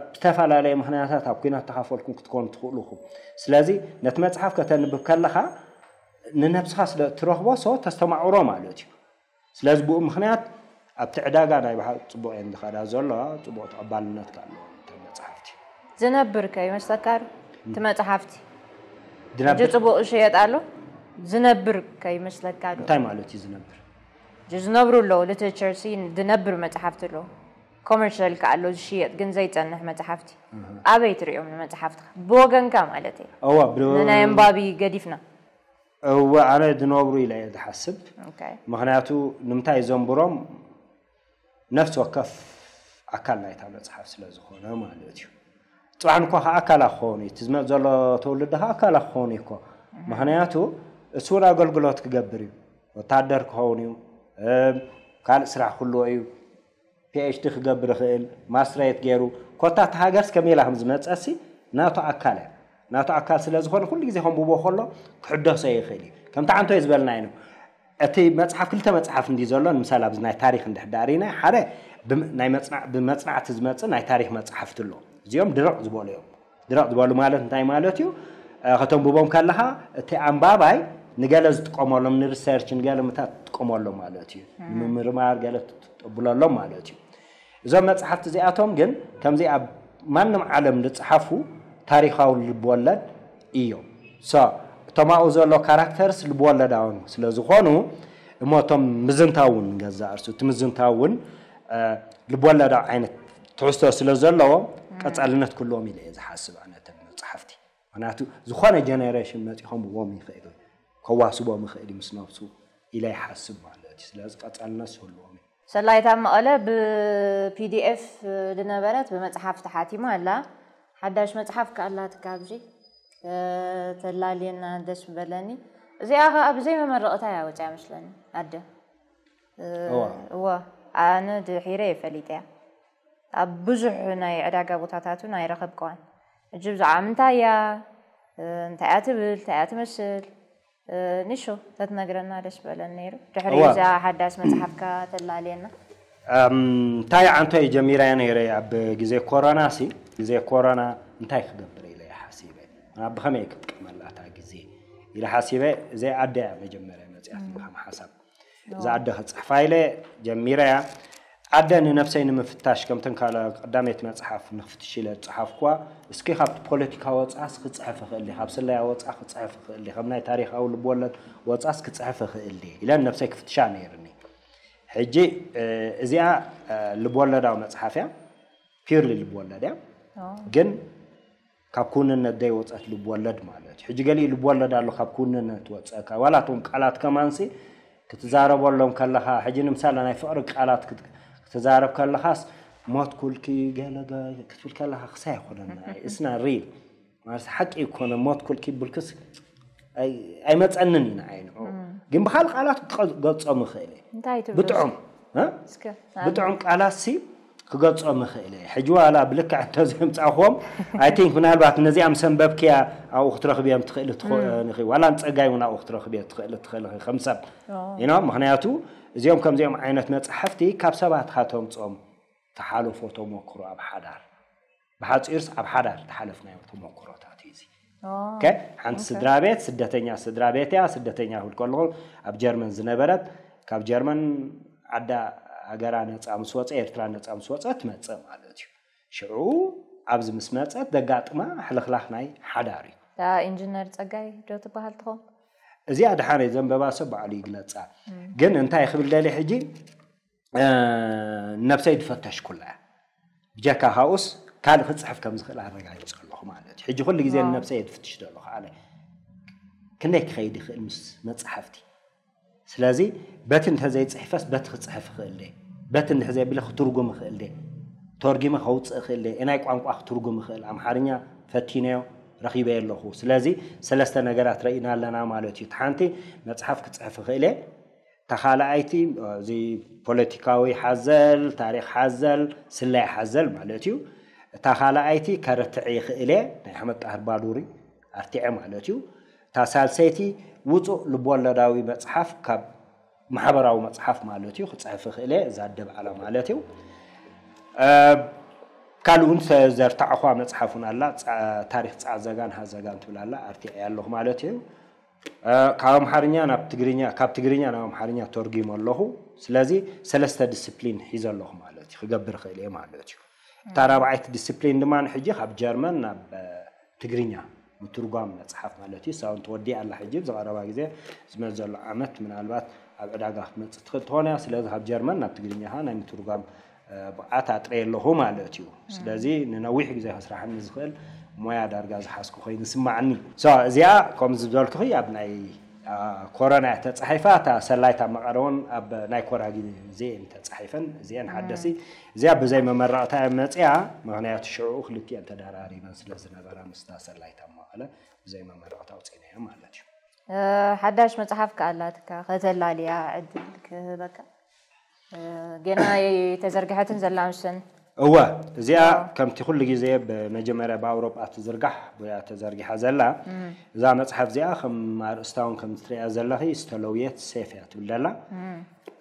ብዝተፈላለየ ምክንያታት ኣብ ኩናት ተኻፈልኩም ክትኮኑ ትኽእሉ ኢኹም ስለዚ ነቲ መፅሓፍ ከተንብብ ከለኻ ንነብስኻ ስለ ትረኽቦ ሰ ተስተማዕሮ ማለት እዩ ስለዚ ብኡ ምክንያት ኣብቲ ዕዳጋ ናይ ብሓ ፅቡቅ እየን ዝኸዳ ዘሎ ፅቡቅ ተቐባልነት ኣለዎ መፅሓፍቲ ዝነብር ከይመስለካ ዶ እቲ መፅሓፍቲ ሕጂ ድነብር ፅቡቅ ይሽየጥ ኣሎ ዝነብር ከይመስለካ ዶ እንታይ ማለት እዩ ዝነብር ሕጂ ዝነብሩ ኣለዉ literature ሲ ዝነብር መፅሓፍቲ ኣለዉ commercial ከ ኣሎ ዝሽየጥ ግን ዘይፀንሕ መፅሓፍቲ ኣበይ ትሪኦም ንመፅሓፍትኻ ብወገንካ ማለት እዩ እዋ ብ- ንናይ ኣንባቢ ገዲፍና እወ ኣነ ዝነብሩ ኢለ እየ ዝሓስብ Okay። ምክንያቱ ንምንታይ ዘንብሮም ነፍሲ ወከፍ ኣካል ናይታ መፅሓፍ ስለ ዝኾነ ማለት እዩ ፅባሕ ንኳ ከዓ ኣካላ ክኸውን እዩ እቲ ዝመፅ ዘሎ ትውልዲ ከዓ ኣካላ ክኸውን እዩ እኮ ምክንያቱ እሱ እውን ኣገልግሎት ክገብር እዩ ወታደር ክኸውን እዩ ካልእ ስራሕ ክህልዎ እዩ ፒኤችዲ ክገብር ይኽእል ማስትሬት ገይሩ ኮታ እቲ ሃገርስ ከመይ ኢላ ከም ዝመፀሲ ናቱ ኣካል እያ ናቱ ኣካል ስለ ዝኾነ ኩሉ ግዜ ከንብቦ ከሎ ክሕደሶ ይኽእል እዩ ከምቲ ዓንቶይ ዝበልና እዩ እቲ መፅሓፍ ክልተ መፅሓፍ እንዲ ዘሎ ንምሳሌ ኣብዚ ናይ ታሪክ እንድሕዳር ኢና ሓደ ብመፅናዕቲ ዝመፅእ ናይ ታሪክ መፅሓፍቲ ኣሎ እዚኦም ድርቕ ዝበሉ እዮም ድርቕ ዝበሉ ማለት እንታይ ማለት እዩ ከተንብቦም ከለኻ እቲ ኣንባባይ ንገለ ዝጥቀመሎም ንሪሰርች ንገለ ምታት ትጥቀመሎም ማለት እዩ ንምምርማር ገለ ትጠብለሎም ማለት እዩ እዞም መፅሓፍቲ እዚኣቶም ግን ከምዚ ኣብ ማንም ዓለም ዝፀሓፉ ታሪካዊ ልብወለድ እዮም እቶም ኣብኡ ዘሎ ካራክተርስ ልብወለዳውን ስለ ዝኾኑ እሞ እቶም ምዝንታው እውን ገዛ እርሱ እቲ ምዝንታው እውን ልብወለዳዊ ዓይነት ትሕዝቶ ስለ ዘለዎ ቀፃልነት ክህልዎም ኢለ እየ ዝሓስብ ኣነ እተን መፅሓፍቲ ምክንያቱ ዝኾነ ጀነሬሽን መፂኦም ብዎም ይኽእል ከዋስቦም ይኽእል ምስ ነብሱ ኢለ ይሓስብ ማለት እዩ ስለዚ ቀፃልነት ዝህልዎም እዩ ሰላይታ መቐለ ብ ፒ ዲ ኤፍ ዝነበረት ብመፅሓፍ ተሓቲማ ኣላ ሓዳሽ መፅሓፍ ከኣላትካ ኣብዚ ተላልየና ደስ ምበለኒ እዚኣ ከዓ ብዘይ መመረቕታ እያ ወፅያ መስለኒ ኣደ እወ ኣነ ድሒረ እየ ፈሊጠያ ኣብ ብዙሕ ናይ ዕዳጋ ቦታታት እውን ኣይረኸብክዋን ሕጂ ብዛዕባ ምንታይ እያ እንታይ እያ ትብል እንታይ እያ ትመስል ንሹ ተትነግረና ደስ በለን ነይሩ ድሕሪ እዛ ሓዳስ መፅሓፍካ ተላልየና እንታይ ዓንቶይ ጀሚረያ ነይረ ኣብ ግዜ ኮሮና ሲ ግዜ ኮሮና እንታይ ክገብር ኢለ ሓሲበ ብኸመይ ክጥቀመላ እታ ግዜ ኢለ ሓሲበ እዘይ ኣደያ መጀመርያ መፅያት ከም ሓሳብ እዛ ኣደ ክፅሕፋ ኢለ ጀሚረያ ኣደ ንነብሰይ ንምፍታሽ ከምተን ካልኣ ቀዳመይቲ መፅሓፍ ንክፍትሽ ኢለ ዝፀሓፍኩዋ እስኪ ካብቲ ፖለቲካ ወፃስ ክፅሕፍ ይኽእል ካብ ስለያ ወፃ ክፅሕፍ ይኽእል ካብ ናይ ታሪካዊ ልብወለድ ወፃስ ክፅሕፍ ይኽእል ኢለ ንነብሰይ ክፍትሻ ነይርኒ ሕጂ እዚኣ ልብወለዳዊ መፅሓፍ እያ ፒርሊ ልብወለድ እያ ግን ካብ ኩንነት ዘይወፀት ልብወለድ ማለት እዩ ሕጂ ገሊኡ ልብወለድ ኣሎ ካብ ኩንነት ወፀካ ዋላ እቶም ቃላት ከማንሲ ክትዛረበሎም ከለኻ ሕጂ ንምሳሌ ናይ ፍቕሪ ቃላት ክትዛረብ ከለኻስ ሞት ኩልኪ ገለ ክትብል ከለኻ ክሳይ ኣይኮነና እስና ሪል ማለት ሓቂ ይኮነ ሞት ኩልኪ ብልክስ ኣይመፀንን ኢና ዓይንዑ ግን ብካል ቃላት ክገልፆም ይኽእል ብጥዑም ብጥዑም ቃላት ሲ ክገልፆም ይኽእል እየ ሕጂ ዋላ ብልክዕ እንተዘምፃእኹዎም ኣይቲንክ ምናልባት ነዚኣ ምስ ኣንበብክያ ኣብኡ ክትረኽብዮም ትኽእል ትኾን ዋላ ንፀጋይ እውን ኣብኡ ክትረኽብዮ ትኽእል ትኽእል ከም ሰብ ኢና ምክንያቱ እዚኦም ከምዚኦም ዓይነት መፅሓፍቲ ካብ ሰባት ሃተምፆም ተሓለፎ ተመክሮ ኣብ ሓዳር ብሓፂርስ ኣብ ሓዳር ተሓለፍናዮ ተመክሮታት እዩ እዚ ሓንቲ ስድራ ቤት ስደተኛ ስድራ ቤት እያ ስደተኛ ክብል ከለኹ ኣብ ጀርመን ዝነበረት ካብ ጀርመን ዓዳ ሃገራ ነፃ ምስ ወፀ ኤርትራ ነፃ ምስ ወፀ ትመፅእ ማለት እዩ ሽዑ ኣብዚ ምስ መፀት ዘጋጥማ ሕልኽላኽ ናይ ሓዳር እዩ ኢንጂነር ፀጋይ ዶ ትበሃል ትኸውን እዚኣ ድሓነይ ዘንበባ ሰብ ባዕሉ ይግለፃ ግን እንታይ ክብል ደሊ ሕጂ ነብሰይ ዝፈተሽኩላ እያ ብጀካ ካብኡስ ካልእ ክፅሕፍ ከም ዝኽእል ኣረጋጊፅ ኣለኹ ማለት እዩ ሕጂ ኩሉ ግዜ ንነብሰይ እየ ዝፍትሽ ዘለኹ ኣነ ክንደይ ክኸይድ ይኽእል ምስ መፅሓፍቲ ስለዚ በቲ እንተዘይፅሕፈስ በቲ ክፅሕፍ ይኽእል ደ በቲ እንድሕ ዘይብለ ክትርጉም ይኽእል ደ ተርጊመ ከውፅእ ይኽእል ደ ናይ ቋንቋ ክትርጉም ይኽእል ኣምሓርኛ ፈቲነዮ ረኺበ ኣለኹ ስለዚ ሰለስተ ነገራት ረኢና ኣለና ማለት እዩ ሓንቲ መፅሓፍ ክፅሕፍ ይኽእል እየ ተኻልኣይቲ እዚ ፖለቲካዊ ሓዘል ታሪክ ሓዘል ስለይ ሓዘል ማለት እዩ እታ ካልኣይቲ ከርትዕ ይኽእል እየ ናይ ኣሕመድ ጣህር ባዱሪ ኣርቲዐ ማለት እዩ እታ ሳልሰይቲ ውፁእ ልቦለዳዊ መፅሓፍ ካብ ማሕበራዊ መፅሓፍ ማለት እዩ ክፅሕፍ ይኽእል እየ። እዛ ደብዓላ ማለት እዩ። ካልእ እውን ዘርታዕኳ መፅሓፍ እውን ኣላ። ታሪክ ፃዕዘጋን ሃዘጋን ትብል ኣላ። ኣርቲዐ ኣለኹ ማለት እዩ። ካብ ኣምሓርኛ ናብ ትግርኛ፣ ካብ ትግርኛ ናብ ኣምሓርኛ ተርጉመ ኣለኹ። ስለዚ ሰለስተ ዲስፕሊን ሒዘ ኣለኹ ማለት እዩ፣ ክገብር ይኽእል እየ ማለት እዩ። እታ ራብዓይቲ ዲስፕሊን ድማ ንሕጂ ካብ ጀርመን ናብ ትግርኛ ምትርጓም መፅሓፍ ማለት እዩ። እሳ እውን ተወዲኣ ኣላ ሕጂ። ብዝቐረባ ግዜ ዝመፅ ዘሎ ዓመት ምናልባት ኣብ ዕዳጋ ክትመፅእ ትኽእል ትኾን እያ። ስለዚ ካብ ጀርመን ናብ ትግርኛ ከዓ ናይ ምትርጓም ብቕዓት ኣጥረየ ኣለኹ ማለት እዩ። ስለዚ ንነዊሕ ግዜ ከስራሕኒ ዝኽእል ሞያ ዳርጋ ዝሓዝኩ ኮይኑ ይስማዓኒ። እዚኣ ከምዚ ዝበልኩኺ ኣብ ናይ ኮረና እያ ተፃሒፋ። እታ ሰላይት ኣብ መቐረ እውን ኣብ ናይ ኮራ ግዜ እየን ተፃሒፈን። እዚአን ሓደሲ እዚኣ ብዘይ መመረቕታ እያ መፅያ። ምክንያቱ ሽዕኡ ክልቲአን ተደራሪበን ስለ ዝነበራ ምስታ ሰላይት ኣብ መቐለ ብዘይ መመረቕታ ኣውፂእናያ ማለት እዩ። ሓዳሽ መፅሓፍ ከኣላትካ ከተላልያ ዕድል ክህበካ። ገና ተዘርግሐትን ዘላ ምሸን እወ፣ እዚኣ ከምቲ ኩሉ ግዜ ብመጀመርያ ብኣውሮጳ ትዝርጋሕ ብያ ተዘርጊሓ ዘላ። እዛ መፅሓፍ እዚኣ ከም ኣርእስታ እውን ከም ትሪኣ ዘለኺ ዝተለውየት ሴፍ እያ ትብል ዘላ።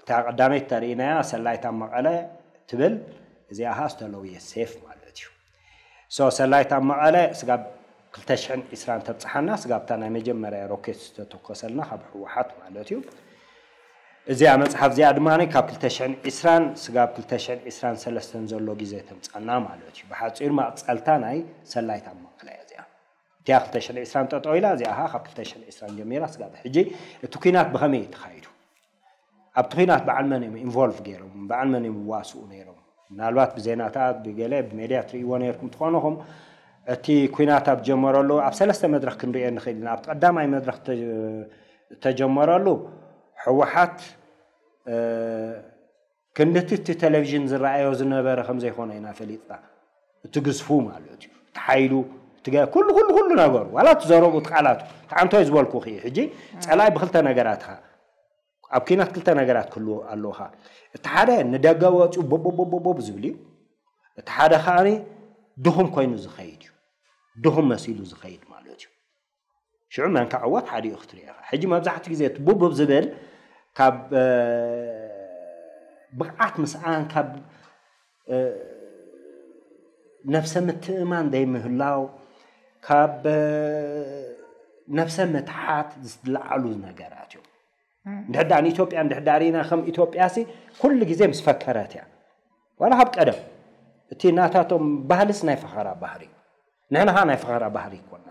እታ ቀዳመይቲ ተርእናያ ሰላይት ኣብ መቐለ ትብል፣ እዚኣ ኸዓ ዝተለውየት ሴፍ ማለት እዩ። ሶ ሰላይት ኣብ መቐለ ስጋብ ክልተ ሽሕን ዕስራን ተብፅሓና፣ ስጋብ እታ ናይ መጀመርያ ሮኬት ዝተተኮሰልና ካብ ህወሓት ማለት እዩ። እዚኣ መፅሓፍ እዚኣ ድማ ካብ ክልተ ሽሕን ዕስራን ስጋብ ክልተ ሽሕን ዕስራን ሰለስተን ዘሎ ግዜ ተምፃና ማለት እዩ። ብሓፂሩ መቕፀልታ ናይ ሰላይት ኣብ መቐለ እያ እዚኣ። እቲኣ ክልተ ሽሕን ዕስራን ጠጠው ኢላ፣ እዚኣ ኸዓ ካብ ክልተ ሽሕን ዕስራን ጀሚራ ስጋብ ሕጂ እቲ ኲናት ብኸመይ እዩ ተኻይዱ? ኣብቲ ኲናት በዓል መን እዮም ኢንቮልቭ ገይሮም? በዓል መን እዮም ይዋስኡ ነይሮም? ምናልባት ብዜናታት ብገለ ብሜድያ ትርእይዎ ነይርኩም ትኾንኹም። እቲ ኲናት ኣብ ጀመረሉ ኣብ ሰለስተ መድረኽ ክንሪኦ ንኽእል ኢና። ኣብቲ ቀዳማይ መድረኽ ተጀመረሉ ህወሓት ክንድቲ እቲ ቴሌቪዥን ዝረኣዮ ዝነበረ ከም ዘይኮነ ኢና ፈሊጥና። እቲ ግዝፉ ማለት እዩ። እቲ ሓይሉ፣ እቲ ገ- ኩሉ ኩሉ ኩሉ ነገሩ ዋላ እቲ ዘረቡ እቲ ቃላቱ እቲ ዓንቶይ ዝበልኩ እዩ። ሕጂ ፀላኢ ብክልተ ነገራት ኢኻ ኣብ ኲናት ክልተ ነገራት ክህልዎ ኣለዎ። እቲ ሓደ ንደገ ወፂኡ ቦቦቦቦቦብ ዝብል እዩ። እቲ ሓደ ከዓ ድኹም ኮይኑ ዝኸይድ እዩ። ድኹም መሲሉ ዝኸይድ ማለት እዩ። ሽዑ መን ክዕወት ሓዲኡ ክትርኢ ኢኻ። ሕጂ መብዛሕትኡ ግዜ እቲ ቡብብ ዝብል ካብ ብቕዓት ምስኣን ካብ ነብሰ ምትእማን ዘይምህላው ካብ ነብሰ ምትሓት ዝለዓሉ ነገራት እዮም። እንድሕዳ ንኢትዮጵያ እንድሕዳ ርኢና ከም ኢትዮጵያ ሲ ኩሉ ግዜ ምስ ፈከረት እያ። ዋላ ካብ ቀደም እቲ ናታቶም ባህልስ ናይ ፈኸራ ባህሪ እዩ። ንሕና ኸዓ ናይ ፈኸራ ባህሪ ይኮና።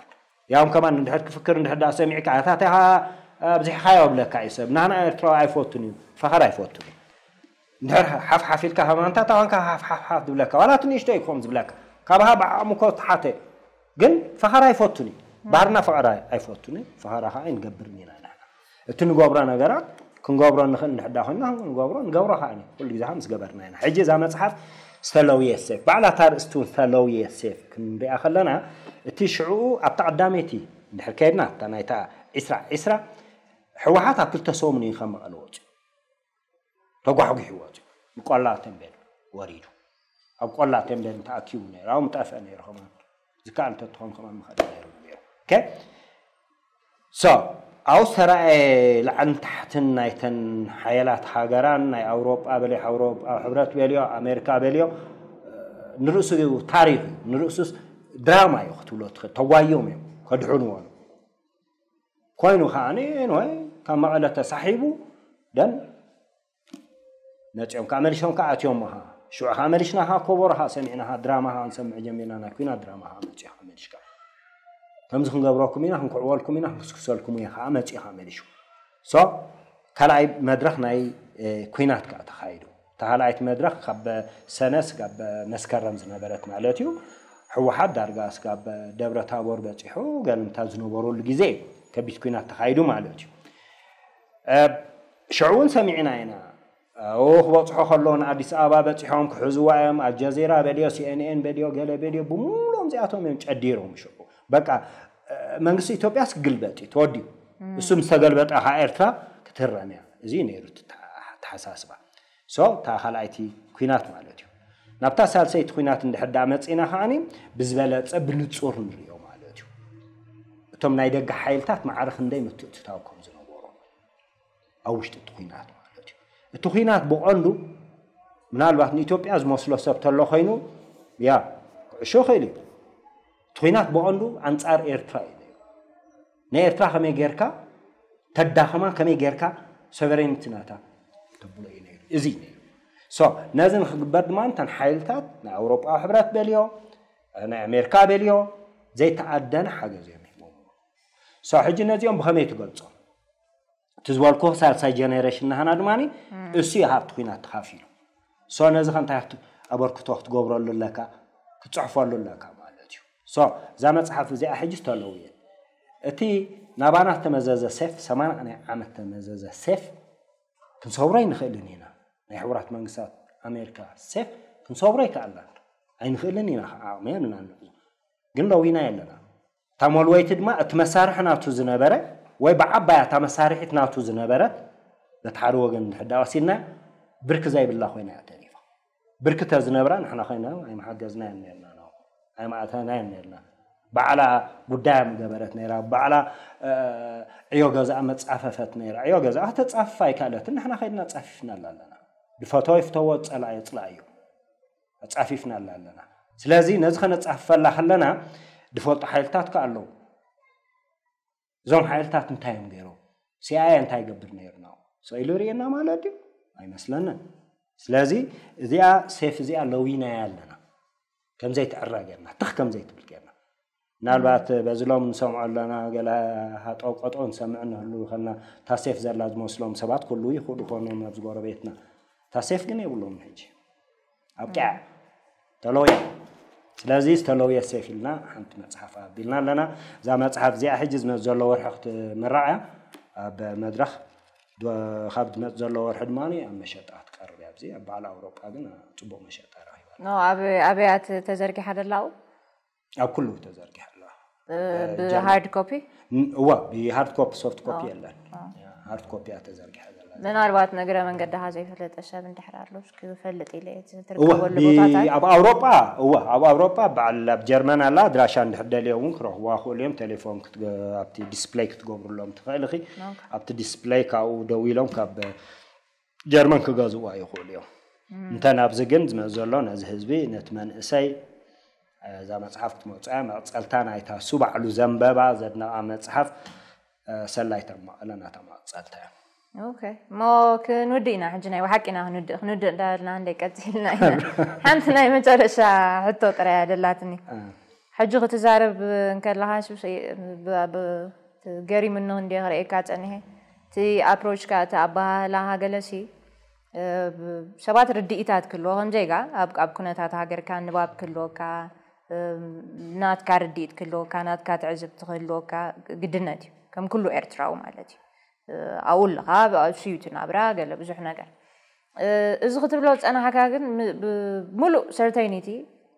ያውም ከማን እንድሕር ክፍክር እንድሕር ዳ ሰሚዕካ ኣታታ ኣብዚሕኻዮ ብለካ እዩ ሰብ። ናህና ኤርትራዊ ኣይፈቱን እዩ፣ ፈኸራ ኣይፈቱን እዩ። እንድሕር ሓፍሓፍ ኢልካ ከማን እንታ ታዋንካ ሓፍሓፍ ዝብለካ ዋላ እቲ ንእሽቶ እዩ ክኾን ዝብለካ። ካባኻ ብዓቕሙ እኮ ተሓተ ግን ፈኸራ ኣይፈቱን እዩ። ባህርና ፈኸራ ኣይፈቱን እዩ። ፈኸራ ከዓ ኣይንገብርን ኢና ንሕና። እቲ ንገብሮ ነገራት ክንገብሮ ንኽእል እንድሕዳ ኮይና ክንገብሮ ንገብሮ ከዓ ኩሉ ግዜ ምስ ገበርና ኢና። ሕጂ እዛ መፅሓፍ ዝተለውየ ሴፍ ባዕላ እታ ርእስቲ እውን ዝተለውየ ሴፍ ክንሪኣ ከለና እቲ ሽዕኡ ኣብታ ቀዳመይቲ እንድሕር ከይድና እታ ናይታ ዒስራ ዒስራ ህወሓት ኣብ ክልተ ሰሙን እዩ ካብ መቐለ ወፅኡ። ተጓሕጒሑ ወፂኡ ንቆላ ተንቤን ወሪዱ። ኣብ ቆላ ተንቤን ተኣኪቡ ነይሩ ኣብኡ ምጠፍአ ነይሩ ከማን ዝከኣል እንተትኾን ከማን ምኸደ ነይሩ ነይሩ። ኦኬ ሶ ኣብኡ ዝተረኣየ ላዕልን ታሕትን ናይተን ሓያላት ሃገራን ናይ ኣውሮጳ በልዮ ኣውሮጳ ሕብረት በልዮ ኣሜሪካ በልዮ ንርእሱ ታሪክ እዩ። ንርእሱስ ድራማ እዩ ክትብሎ ትኽእል። ተጓዮም እዮም ከድሕንዎ ኮይኑ ከዓ ንወይ ካብ መቐለ ተሳሒቡ ደን መፂኦም ከዓ መሊሶም ከዓ ኣትዮም ኻ ሽዑ ከዓ መሊሽና ኻ ኮቦሮ ኻ ሰሚዕና ኻ ድራማ ኻ ክንሰምዕ ጀሚርና ናይ ኩናት ድራማ ኻ መፂኡ ኻ መሊሽ ከዓ ከምዚ ክንገብረኩም ኢና ክንኩዕወልኩም ኢና ክንክስክሰልኩም እዩ ከዓ መፂኡ ኻ መሊሹ ሶ ካልኣይ መድረኽ ናይ ኩናት ከዓ ተኻይዱ እታ ካልኣይቲ መድረኽ ካብ ሰነ ስጋብ መስከረም ዝነበረት ማለት እዩ ህወሓት ዳርጋ ስጋብ ደብረ ታቦር በፂሑ ገለምታ ዝነበረሉ ግዜ ከቢድ ኩናት ተኻይዱ ማለት እዩ ሽዑ እውን ሰሚዕና ኢና ክበፅሖ ከሎ ንኣዲስ ኣበባ በፂሖም ክሕዝዋ እዮም ኣልጀዚራ በልዮ ሲኤንኤን በልዮ ገለ በልዮ ብምሎም እዚኣቶም እዮም ጨዲሮም ሽዑ በቃ መንግስቲ ኢትዮጵያስ ክግልበጥ እዩ ተወዲኡ እሱ ምስ ተገልበጠ ከዓ ኤርትራ ክትህረም እያ እዚ ነይሩ ተሓሳስባ ሶ እታ ካልኣይቲ ኩናት ማለት እዩ ናብታ ሳልሰይቲ ኩናት እንድሕር ዳ መፂና ከዓኒ ብዝበለፀ ብንፁር ንሪኦ ማለት እዩ እቲ እቶም ናይ ደገ ሓይልታት ማዕረ ክንደይ ምትእትታው ከም ዝነበሮም ኣብ ውሽጢ እቲ ኩናት ማለት እዩ። እቲ ኩናት ብቐንዱ ምናልባት ንኢትዮጵያ ዝመስሎ ሰብ ተሎ ኮይኑ ያ ክዕሾ ይኽእል እዩ። እቲ ኩናት ብቐንዱ ኣንጻር ኤርትራ እዩ ነይሩ። ንኤርትራ ከመይ ጌርካ ተዳኸማ፣ ከመይ ጌርካ ሶቨሬንቲ ናታ ተብሎ እዩ ነይሩ። እዚ እዩ ነይሩ። ሶ ነዚ ንክግበር ድማ እንተን ሓይልታት ናይ ኣውሮጳዊ ሕብረት በልዮ ናይ ኣሜሪካ በልዮ ዘይተኣደነ ሓገዝ እዮም ሂቦም። ሶ ሕጂ ነዚኦም ብኸመይ ትገልጾም? እቲ ዝበልኩ ሳልሳይ ጀነሬሽን ናህና ድማ እሱ እዩ ሃብቲ ኩናት ተኻፊሉ። ሶ ነዚ ከ እንታይ ኣበርክቶ ክትገብረሉ ኣለካ? ክትፅሕፈሉ ኣለካ ማለት እዩ። ሶ እዛ መፅሓፍ እዚኣ ሕጂ ዝተለውየት እቲ ናባና ዝተመዘዘ ሴፍ ሰማንያ ናይ ዓመት ተመዘዘ ሴፍ ክንሰብሮ ኣይንኽእልን ኢና። ናይ ሕቡራት መንግስታት ኣሜሪካ ሴፍ ክንሰብሮ ኣይከኣልናን ኣይንኽእልን ኢና። ዓቕሚ የብልናን። ግን ለዊና ኣለና። እታ ሞልወይቲ ድማ እቲ መሳርሒ ናቱ ዝነበረ ወይ ብዓባያ እታ መሳርሒት ናቱ ዝነበረት በቲ ሓደ ወገን እንድሕር ዳ ወሲድና ብርኪ ዘይብላ ኮይና እያ ተሪፋ። ብርኪ ተዝነብራ ንሕና ኮይና ኣይምሓገዝናያን ነርና፣ ኣይምኣተናያን ነርና። ባዕላ ጉዳያ ምገበረት ነይራ፣ ባዕላ ዕዮ ገዛኣ መጻፈፈት ነይራ። ዕዮ ገዛኣ ከተጻፍፍ ኣይከኣለትን፣ ንሕና ከይድና ጻፊፍናላ ኣለና። ድፈተዎ ይፍተዎ፣ ዝጸልኣዮ ይጽልኣዮ። ኣጻፊፍናላ ኣለና። ስለዚ ነዚ ከነጻፍፈላ ከለና ድፈልጡ ሓይልታት ከ ኣለዉ። እዞም ሓይልታት እንታይ እዮም ገይሮም? ሲኣይኤ እንታይ ይገብር ነይሩ ነው? ስቕ ኢሉ ይርእየና ማለት ድዩ? ኣይመስለንን። ስለዚ እዚኣ ሴፍ እዚኣ ለዊናያ ኣለና። ከም ዘይትዕረ ጌርና፣ ትኽ ከም ዘይትብል ጌርና። ምናልባት በዚ ሎም ንሰምዖ ኣለና፣ ገለ ሃጠው ቀጠው ንሰምዕ ንህሉ ከና እታ ሴፍ ዘላ ዝመስሎም ሰባት ክህልዉ ይኽእሉ ይኾኑ ኣብዚ ጎረቤትና። እታ ሴፍ ግን የብሎምን ሕጂ። ኣብቂዓ። ተለውያ። ስለዚ ዝተለውየ ሴፍ ኢልና ሓንቲ መጽሓፍ ኣቢልና ኣለና። እዛ መጽሓፍ እዚኣ ሕጂ ዝመጽእ ዘሎ ወርሒ ክትምራዕ እያ ኣብ መድረኽ። ዶ-፣ ካብ ዝመጽእ ዘሎ ወርሒ ድማ ኣብ መሸጣ ክትቀርብ እያ። ኣብዚ ኣብ በዓል ኣውሮጳ ግን ጽቡቕ መሸጣ ረኺባ። ኖ፣ ኣብ፣ ኣበይ እያ ተ-፣ ተዘርጊሓ ደላ ኣብኡ? ኣብ ኩሉ ተዘርጊሓ ኣለዋ። ብ-፣ ብ-፣ ብሃርድ ኮፒ? ን-፣ እዋ፣ ብሃርድ ኮፒ፣ ሶፍት ኮፒ ኦ፣ የለን። ኦ። ሃርድ ኮፒ እያ ተዘርጊሓ ዘላ። ምናልባት ንእግረ መንገድኻ ዘይፈለጠ ሰብ እንድሕር ኣሎ፣ እስኪ ክፈልጥ ኢለ እየ፣ እቲ እዋ፣ ትርከበሉ ብ-፣ ቦታታት። ኣብ ኣውሮጳ፣ እዋ፣ ኣብ ኣውሮጳ በዓል ኣብ ጀርመን ኣላ፣ ኣድራሻ እንድሕር ደልዮ እውን ክረኽብዋ ክእሉ እዮም። ቴሌፎን ክትገ-፣ ኣብቲ ዲስፕሌይ ክትገብሩሎም ትኽእል ኢኺ። ኦኬ። ኣብቲ ዲስፕሌይ ካብኡ ደዊሎም ካብ ጀርመን ክገዝእዋ ይኽእሉ እዮም። እም። እንተ ናብዚ ግን ዝመጽእ ዘሎ ነዚ ህዝቢ፣ ነቲ መንእሰይ፣ እዛ መጽሓፍ ክትመጽእ እያ። መቐጸልታ ናይታ እሱ ባዕሉ ዘንበባ፣ ዘድነቓ መጽሓፍ፣ እ፣ ሰላይታ መቐለ ናታ መቐጸልታ እያ። ኦኬ። እሞ ክንውድእ ኢና ሕጂ፣ ናይ ብሓቂ ኢና ክንውድእ። ክንውድእ እንዳበልና እንደ ቀጺልና ኢና። ሓንቲ ናይ መጨረሻ ሕቶ ጥራይ እያ ደላትኒ። እ። ሕጂ ክትዛረብ እንከለኻ፣ ሱ-፣ ብ-፣ ብ-፣ ገሪሙኒ እንደ ክርእየካ ጸኒሐ። እቲ ኣፕሮችካ፣ እቲ ኣበሃህላኻ ገለሲ፣ እ፣ ብ-፣ ሰባት ርድኢታት ክህልዎ፣ ከም ዜጋ ኣብ፣ ኣብ ኩነታት ሃገርካ ንባብ ክህልወካ፣ እ፣ ናትካ ርድኢት ክህልወካ፣ ናትካ ትዕዝብቲ ክህልወካ ግድነት እዩ፣ ከም ኩሉ ኤርትራዊ ማለት እዩ። እ፣ ኣብኡ ኣለኻ፣ ኣብ፣ ኣብ ስዩቲ ናብራ፣ ገለ ብዙሕ ነገር። እ፣ እዚ ክትብሎ ዝጸናሕካ ግን ም-፣ ብምሉእ ሰርተይኒቲ፣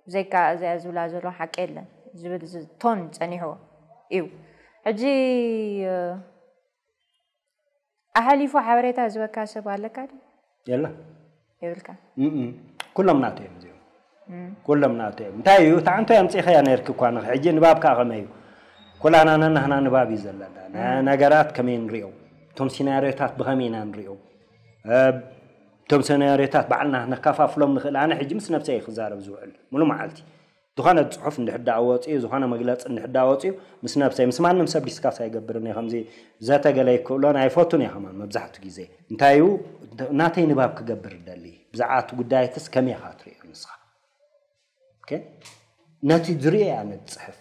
ብዘይካ እዚኣ ዝብላ ዘሎ ሓቂ የለን ዝብል ዝ-፣ ቶን ጸኒሕዎ እዩ። ሕጂ፣ እ፣ ኣሕሊፉ ሓበሬታ ዝህበካ ሰብ ኣለካ ድዩ? የለን። የብልካ? እም፣ እም። ኩሎም ናተይ እዮም እዚኦም። እም። ኩሎም ናተይ እዮም። እንታይ እዩ? እታ ዓንቶ ኣምጺእኻያ ነይርኪ እኳ ንኺ። ሕጂ ንባብ ከኣ ከመይ እዩ? ኩላና ነናህና ንባብ እዩ ዘለና። ነ-፣ እም። ነገራት ከመይ ንሪኦ? እቶም ሲናርዮታት ብኸመይ ኢና ንሪኦ? እ፣ እቶም ሲናርዮታት ባዕልና ነካፋፍሎም ንኽእል። ኣነ ሕጂ ምስ ነብሰይ እየ ክዛረብ ዝውዕል ሙሉ መዓልቲ። ዝኾነ ጽሑፍ እንድሕር ደኣ ወጺኡ፣ ዝኾነ መግለጺ እንድሕር ደኣ ወጺኡ፣ ምስ ነብሰይ፣ ምስ ማንም ሰብ ዲስካስ ኣይገብርን እየ። ከምዚ ዘተ ገለ ኣይክእሎን ኣይፈቱን እየ ከማን መብዛሕትኡ ግዜ። እንታይ እዩ፣ ናተይ ንባብ ክገብር እደሊ። ብዛዕባ እቲ ጉዳይትስ ከመይ ኢኻ ትርእዮ ንስኻ? ኦኬ? ነቲ ዝርእዮ እየ ኣነ ዝጽሕፍ።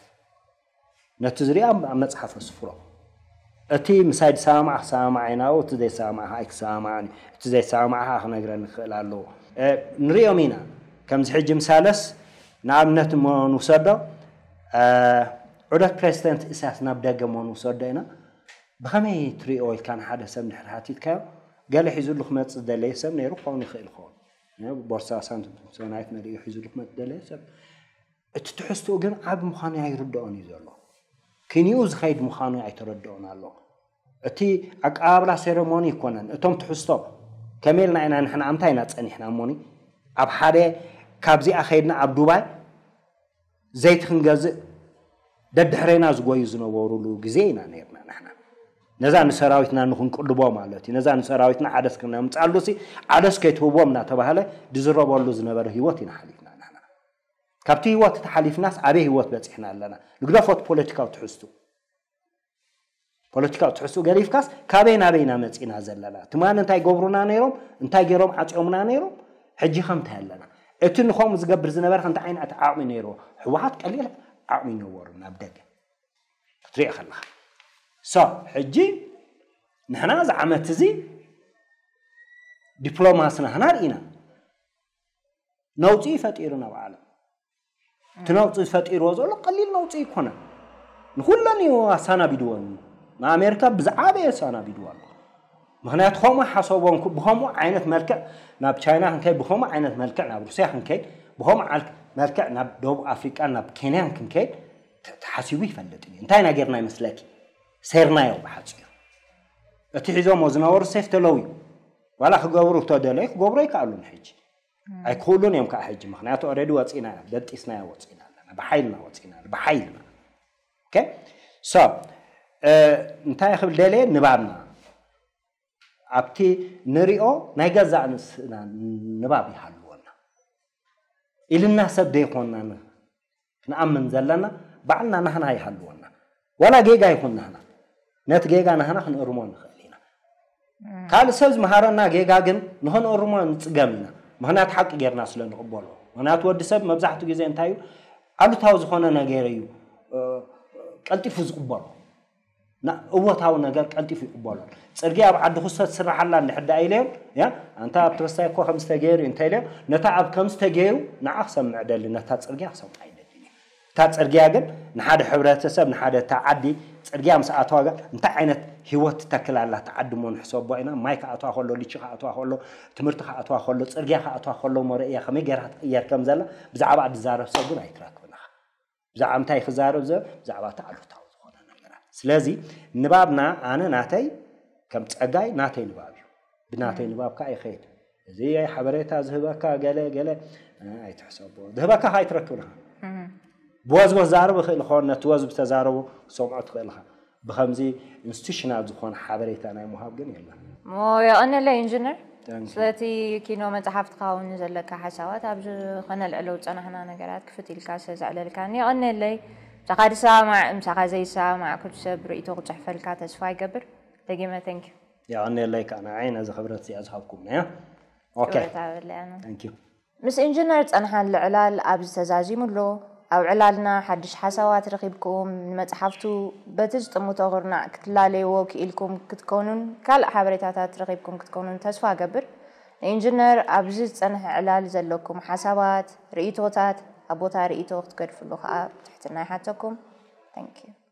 ነቲ ዝርእዮ ኣብ፣ ኣብ መጽሓፍ ኣስፍሮ። እቲ ምሳይ ዝሰማማዕ ክሰማማዕ እዩ፣ ናብኡ እቲ ዘይሰማማዕ ኣይክሰማማዕን እዩ። እቲ ዘይሰማማዕ ከዓ ክነግረኒ ክኽእል ኣለዎ። እ፣ ንርእዮም ኢና። ከምዚ ሕጂ ምሳለስ ንኣብነት እሞ ንውሰዶ፣ እ፣ ዑደት ፕሬዚደንት ኢሳያስ ናብ ደገ እሞ ንውሰዶ ኢና። ብኸመይ ትርእዮ ኢልካ ንሓደ ሰብ እንድሕር ሓቲትካዮ፣ ገለ ሒዙሉ ክመጽእ ዝደለየ ሰብ ነይሩ ክኸውን ይኽእል ይኸውን። እ፣ ቦርሳ ሳምሶናይት መሊኡ ሒዙሉ ክመጽእ ዝደለየ ሰብ። እቲ ትሕዝትኡ ግን ዓቢ ምዃኑ ኣይርድኦን እዩ ዘሎ። ክንዩ ዝኸይድ ምዃኑ ኣይተረድኦን ኣሎ። እቲ ኣቀባብላ ሴረሞኒ ኣይኮነን። እቶም ትሕዝቶ ከመይ ኢልና ኢና ንሕና ኣምታይ ኢና ጸኒሕና እሞኒ? ኣብ ሓደ ካብዚኣ ከይድና ኣብ ዱባይ ዘይቲ ክንገዝእ ደድሕሬና ዝጎዩ ዝነበሩሉ ግዜ ኢና ነርና ንሕና። ነዛ ንሰራዊትና ንክንቅልቦ ማለት እዩ። ነዛ ንሰራዊትና ዓደስ ክነምፃሉ ሲ ዓደስ ከይትህቦም እናተባሃለ ዝዝረበሉ ዝነበረ ህይወት ኢና ሓሊፍና ንሕና። ካብቲ ህይወት ተሓሊፍናስ ኣበይ ህይወት በፂሕና ኣለና? ንግደፎት ፖለቲካዊ ትሕዝቱ ፖለቲካዊ ትሕዝቱ ገዲፍካስ ካበይ ናበይና መፂና ዘለና? ትማን እንታይ ገብሩና ነይሮም? እንታይ ገይሮም ዓፂዮምና ነይሮም? ሕጂ ከምታይ ኣለና? እቲ ንኸምኡ ዝገብር ዝነበረ ከምቲ ዓይነት ዓቕሚ ነይርዎ? ህወሓት ቀሊል ዓቕሚ ይነበሩ ናብ ደገ ክትሪኦ ከለኻ። ሶ ሕጂ ንሕና እዚ ዓመት እዚ ዲፕሎማስና ህና ርኢና ነውፂ ፈጢሩ ናብ ዓለም። እቲ ነውፂ ዝፈጢርዎ ዘሎ ቀሊል ነውፂ ኣይኮነን። ንኩለን እዩ ኣሳናቢድወን እዩ። ንኣሜሪካ ብዝዓበየ ኣሳናቢድዋ ኣሎ። ምክንያቱ ከምኡ ሓሰቦም ብከምኡ ዓይነት መልክዕ ናብ ቻይና ክንከይድ፣ ብከምኡ ዓይነት መልክዕ ናብ ሩስያ ክንከይድ፣ ብከምኡ ዓል- መልክዕ ናብ ደቡብ ኣፍሪቃን ናብ ኬንያን ክንከይድ ተ- ተሓሲቡ ይፈልጥ እዩ። እንታይ ና ጌርና ይመስለኪ? ሴርናዮ ብሓፂሩ እቲ ሒዞሞ ዝነበሩ ሴፍ ተለው እዩ። ዋላ ክገብሩ ተደለዩ ክገብሩ ኣይከኣሉን ሕጂ ኣይክእሉን እዮም ከዓ ሕጂ። ምክንያቱ ኦረዲ ወፂና ኢና፣ በጢስናዮ ወፂና ኣለና፣ ብሓይልና ወፂና ኣለና፣ ብሓይልና። ኦኬ? ሶ እንታይ ክብል ደልየ ንባብና ኣብቲ ንሪኦ ናይ ገዛእ ንስና ንባብ ይሃልወና ኢልና ሰብ ደይኮንና ን- ክንኣምን ዘለና ባዕልና ናህና ይሃልወና። ዋላ ጌጋ ይኹን ናህና ነቲ ጌጋ ናህና ክንእርሞ ንኽእል ኢና። ካልእ ሰብ ዝመሃረና ጌጋ ግን ንኽንእርሞ ንፅገም ኢና። ምኽንያት ሓቂ ጌርና ስለ ንቕበሎ። ምኽንያቱ ወዲ ሰብ መብዛሕትኡ ግዜ እንታይ እዩ ኣሉታዊ ዝኾነ ነገር እዩ እ፣ ቀልጢፉ ዝቕበሎ። ና- እወታዊ ነገር ቀልጢፉ ይቕበሎ። ፅርግያ ኣብ ዓዲ ክስቶ ትስራሓላ እንድሕር ደኣ ኢለዮም ያ ኣንታ ኣብ ተበሳይ እኮ ከምዚ ተገይሩ እዩ እንተ ኢለዮም ነታ ኣብ ከምዚ ተገይሩ ንዓ ክሰምዕ ደሊ ነታ ፅርግያ ክሰምዓ ይደሊ። እታ ፅርግያ ግን ንሓደ ሕብረተሰብ ንሓደ እታ ዓዲ ፅርግያ ምስ ኣተዋ እንታይ ዓይነት ህይወት ትተክል ኣላ እታ ዓዲ እሞ ንሕሰቦ ኢና። ማይ ክኣትዋ ከሎ፣ ሊቺ ክኣትዋ ከሎ፣ ትምህርቲ ክኣትዋ ከሎ፣ ፅርግያ ክኣትዋ ከሎ እሞ ርእያ ከመይ ገይራ ክትቕየር ከም ዘላ ብዛዕባ ዝዛረብ ሰብ ግን ኣይትረክብን ኢኻ። ብዛዕባ እንታይ ክዛረብ ዘ ብዛዕባ እቲ ኣሉታዊ ዝኾነ ነገራት። ስለዚ ንባብና ኣነ ናተይ ከም ፀጋይ ናተይ ንባብ እዩ። ብናተይ ንባብ ከዓ ይኸይድ። እዚ ሓበሬታ ዝህበካ ገለ ገለ እ፣ ኣይትሕሰቦ። ዝህበካ ከዓ ኣይትረክብን ኢኻ። ብወዝወዝ ዛረብ ይኽእል ይኸውን፣ ነቲ ወዝቢ ዝተዛረቡ ክሰምዖ ትኽእል ኢኻ። ብኸምዚ ኢንስቲቱሽናል ዝኾነ ሓበሬታ ናይ ምሃብ ግን የለን። ሞ የቐነለይ ኢንጂነር Thank you. ስለቲ ኪኖ መፅሓፍትኻ እውን ዘለካ ሓሳባት ኣብዚ ከነልዕሎ ዝፀናሕና ነገራት ክፍት ኢልካ ስለዘዕለልካኒ የቐነለይ። ምሳኻ ዝሰማማዕ ምሳኻ ዘይሰማማዕ ኩሉ ሰብ ርእይቶ ክፅሕፈልካ ተስፋ ይገብር። ደጊመ ተንኪ የቐነለይ ከዓ ንዓይ ነዚ ክብረት እዚኣ ዝሃብኩምና እያ። ኦኬ ክብረት ኣበለያኑ ታንኪዩ። ምስ ኢንጂነር ጸንሓን ልዕላል ኣብዚ ተዛዚሙ ኣሎ። ኣብ ዕላልና ሓድሽ ሓሳባት ረኺብኩም ንመጽሓፍቱ በቲ ዝጥምቶ ኩርናዕ ክትላለይዎ ክኢልኩም ክትኮኑን ካልእ ሓበሬታታት ረኺብኩም ክትኮኑን ተስፋ እገብር። ንኢንጂነር ኣብዚ ዝጸንሐ ዕላል ዘለኩም ሓሳባት፣ ርእይቶታት ኣብ ቦታ ርእይቶ ክትገድፍሉ ከኣ ብትሕትና ይሓተኩም። Thank you.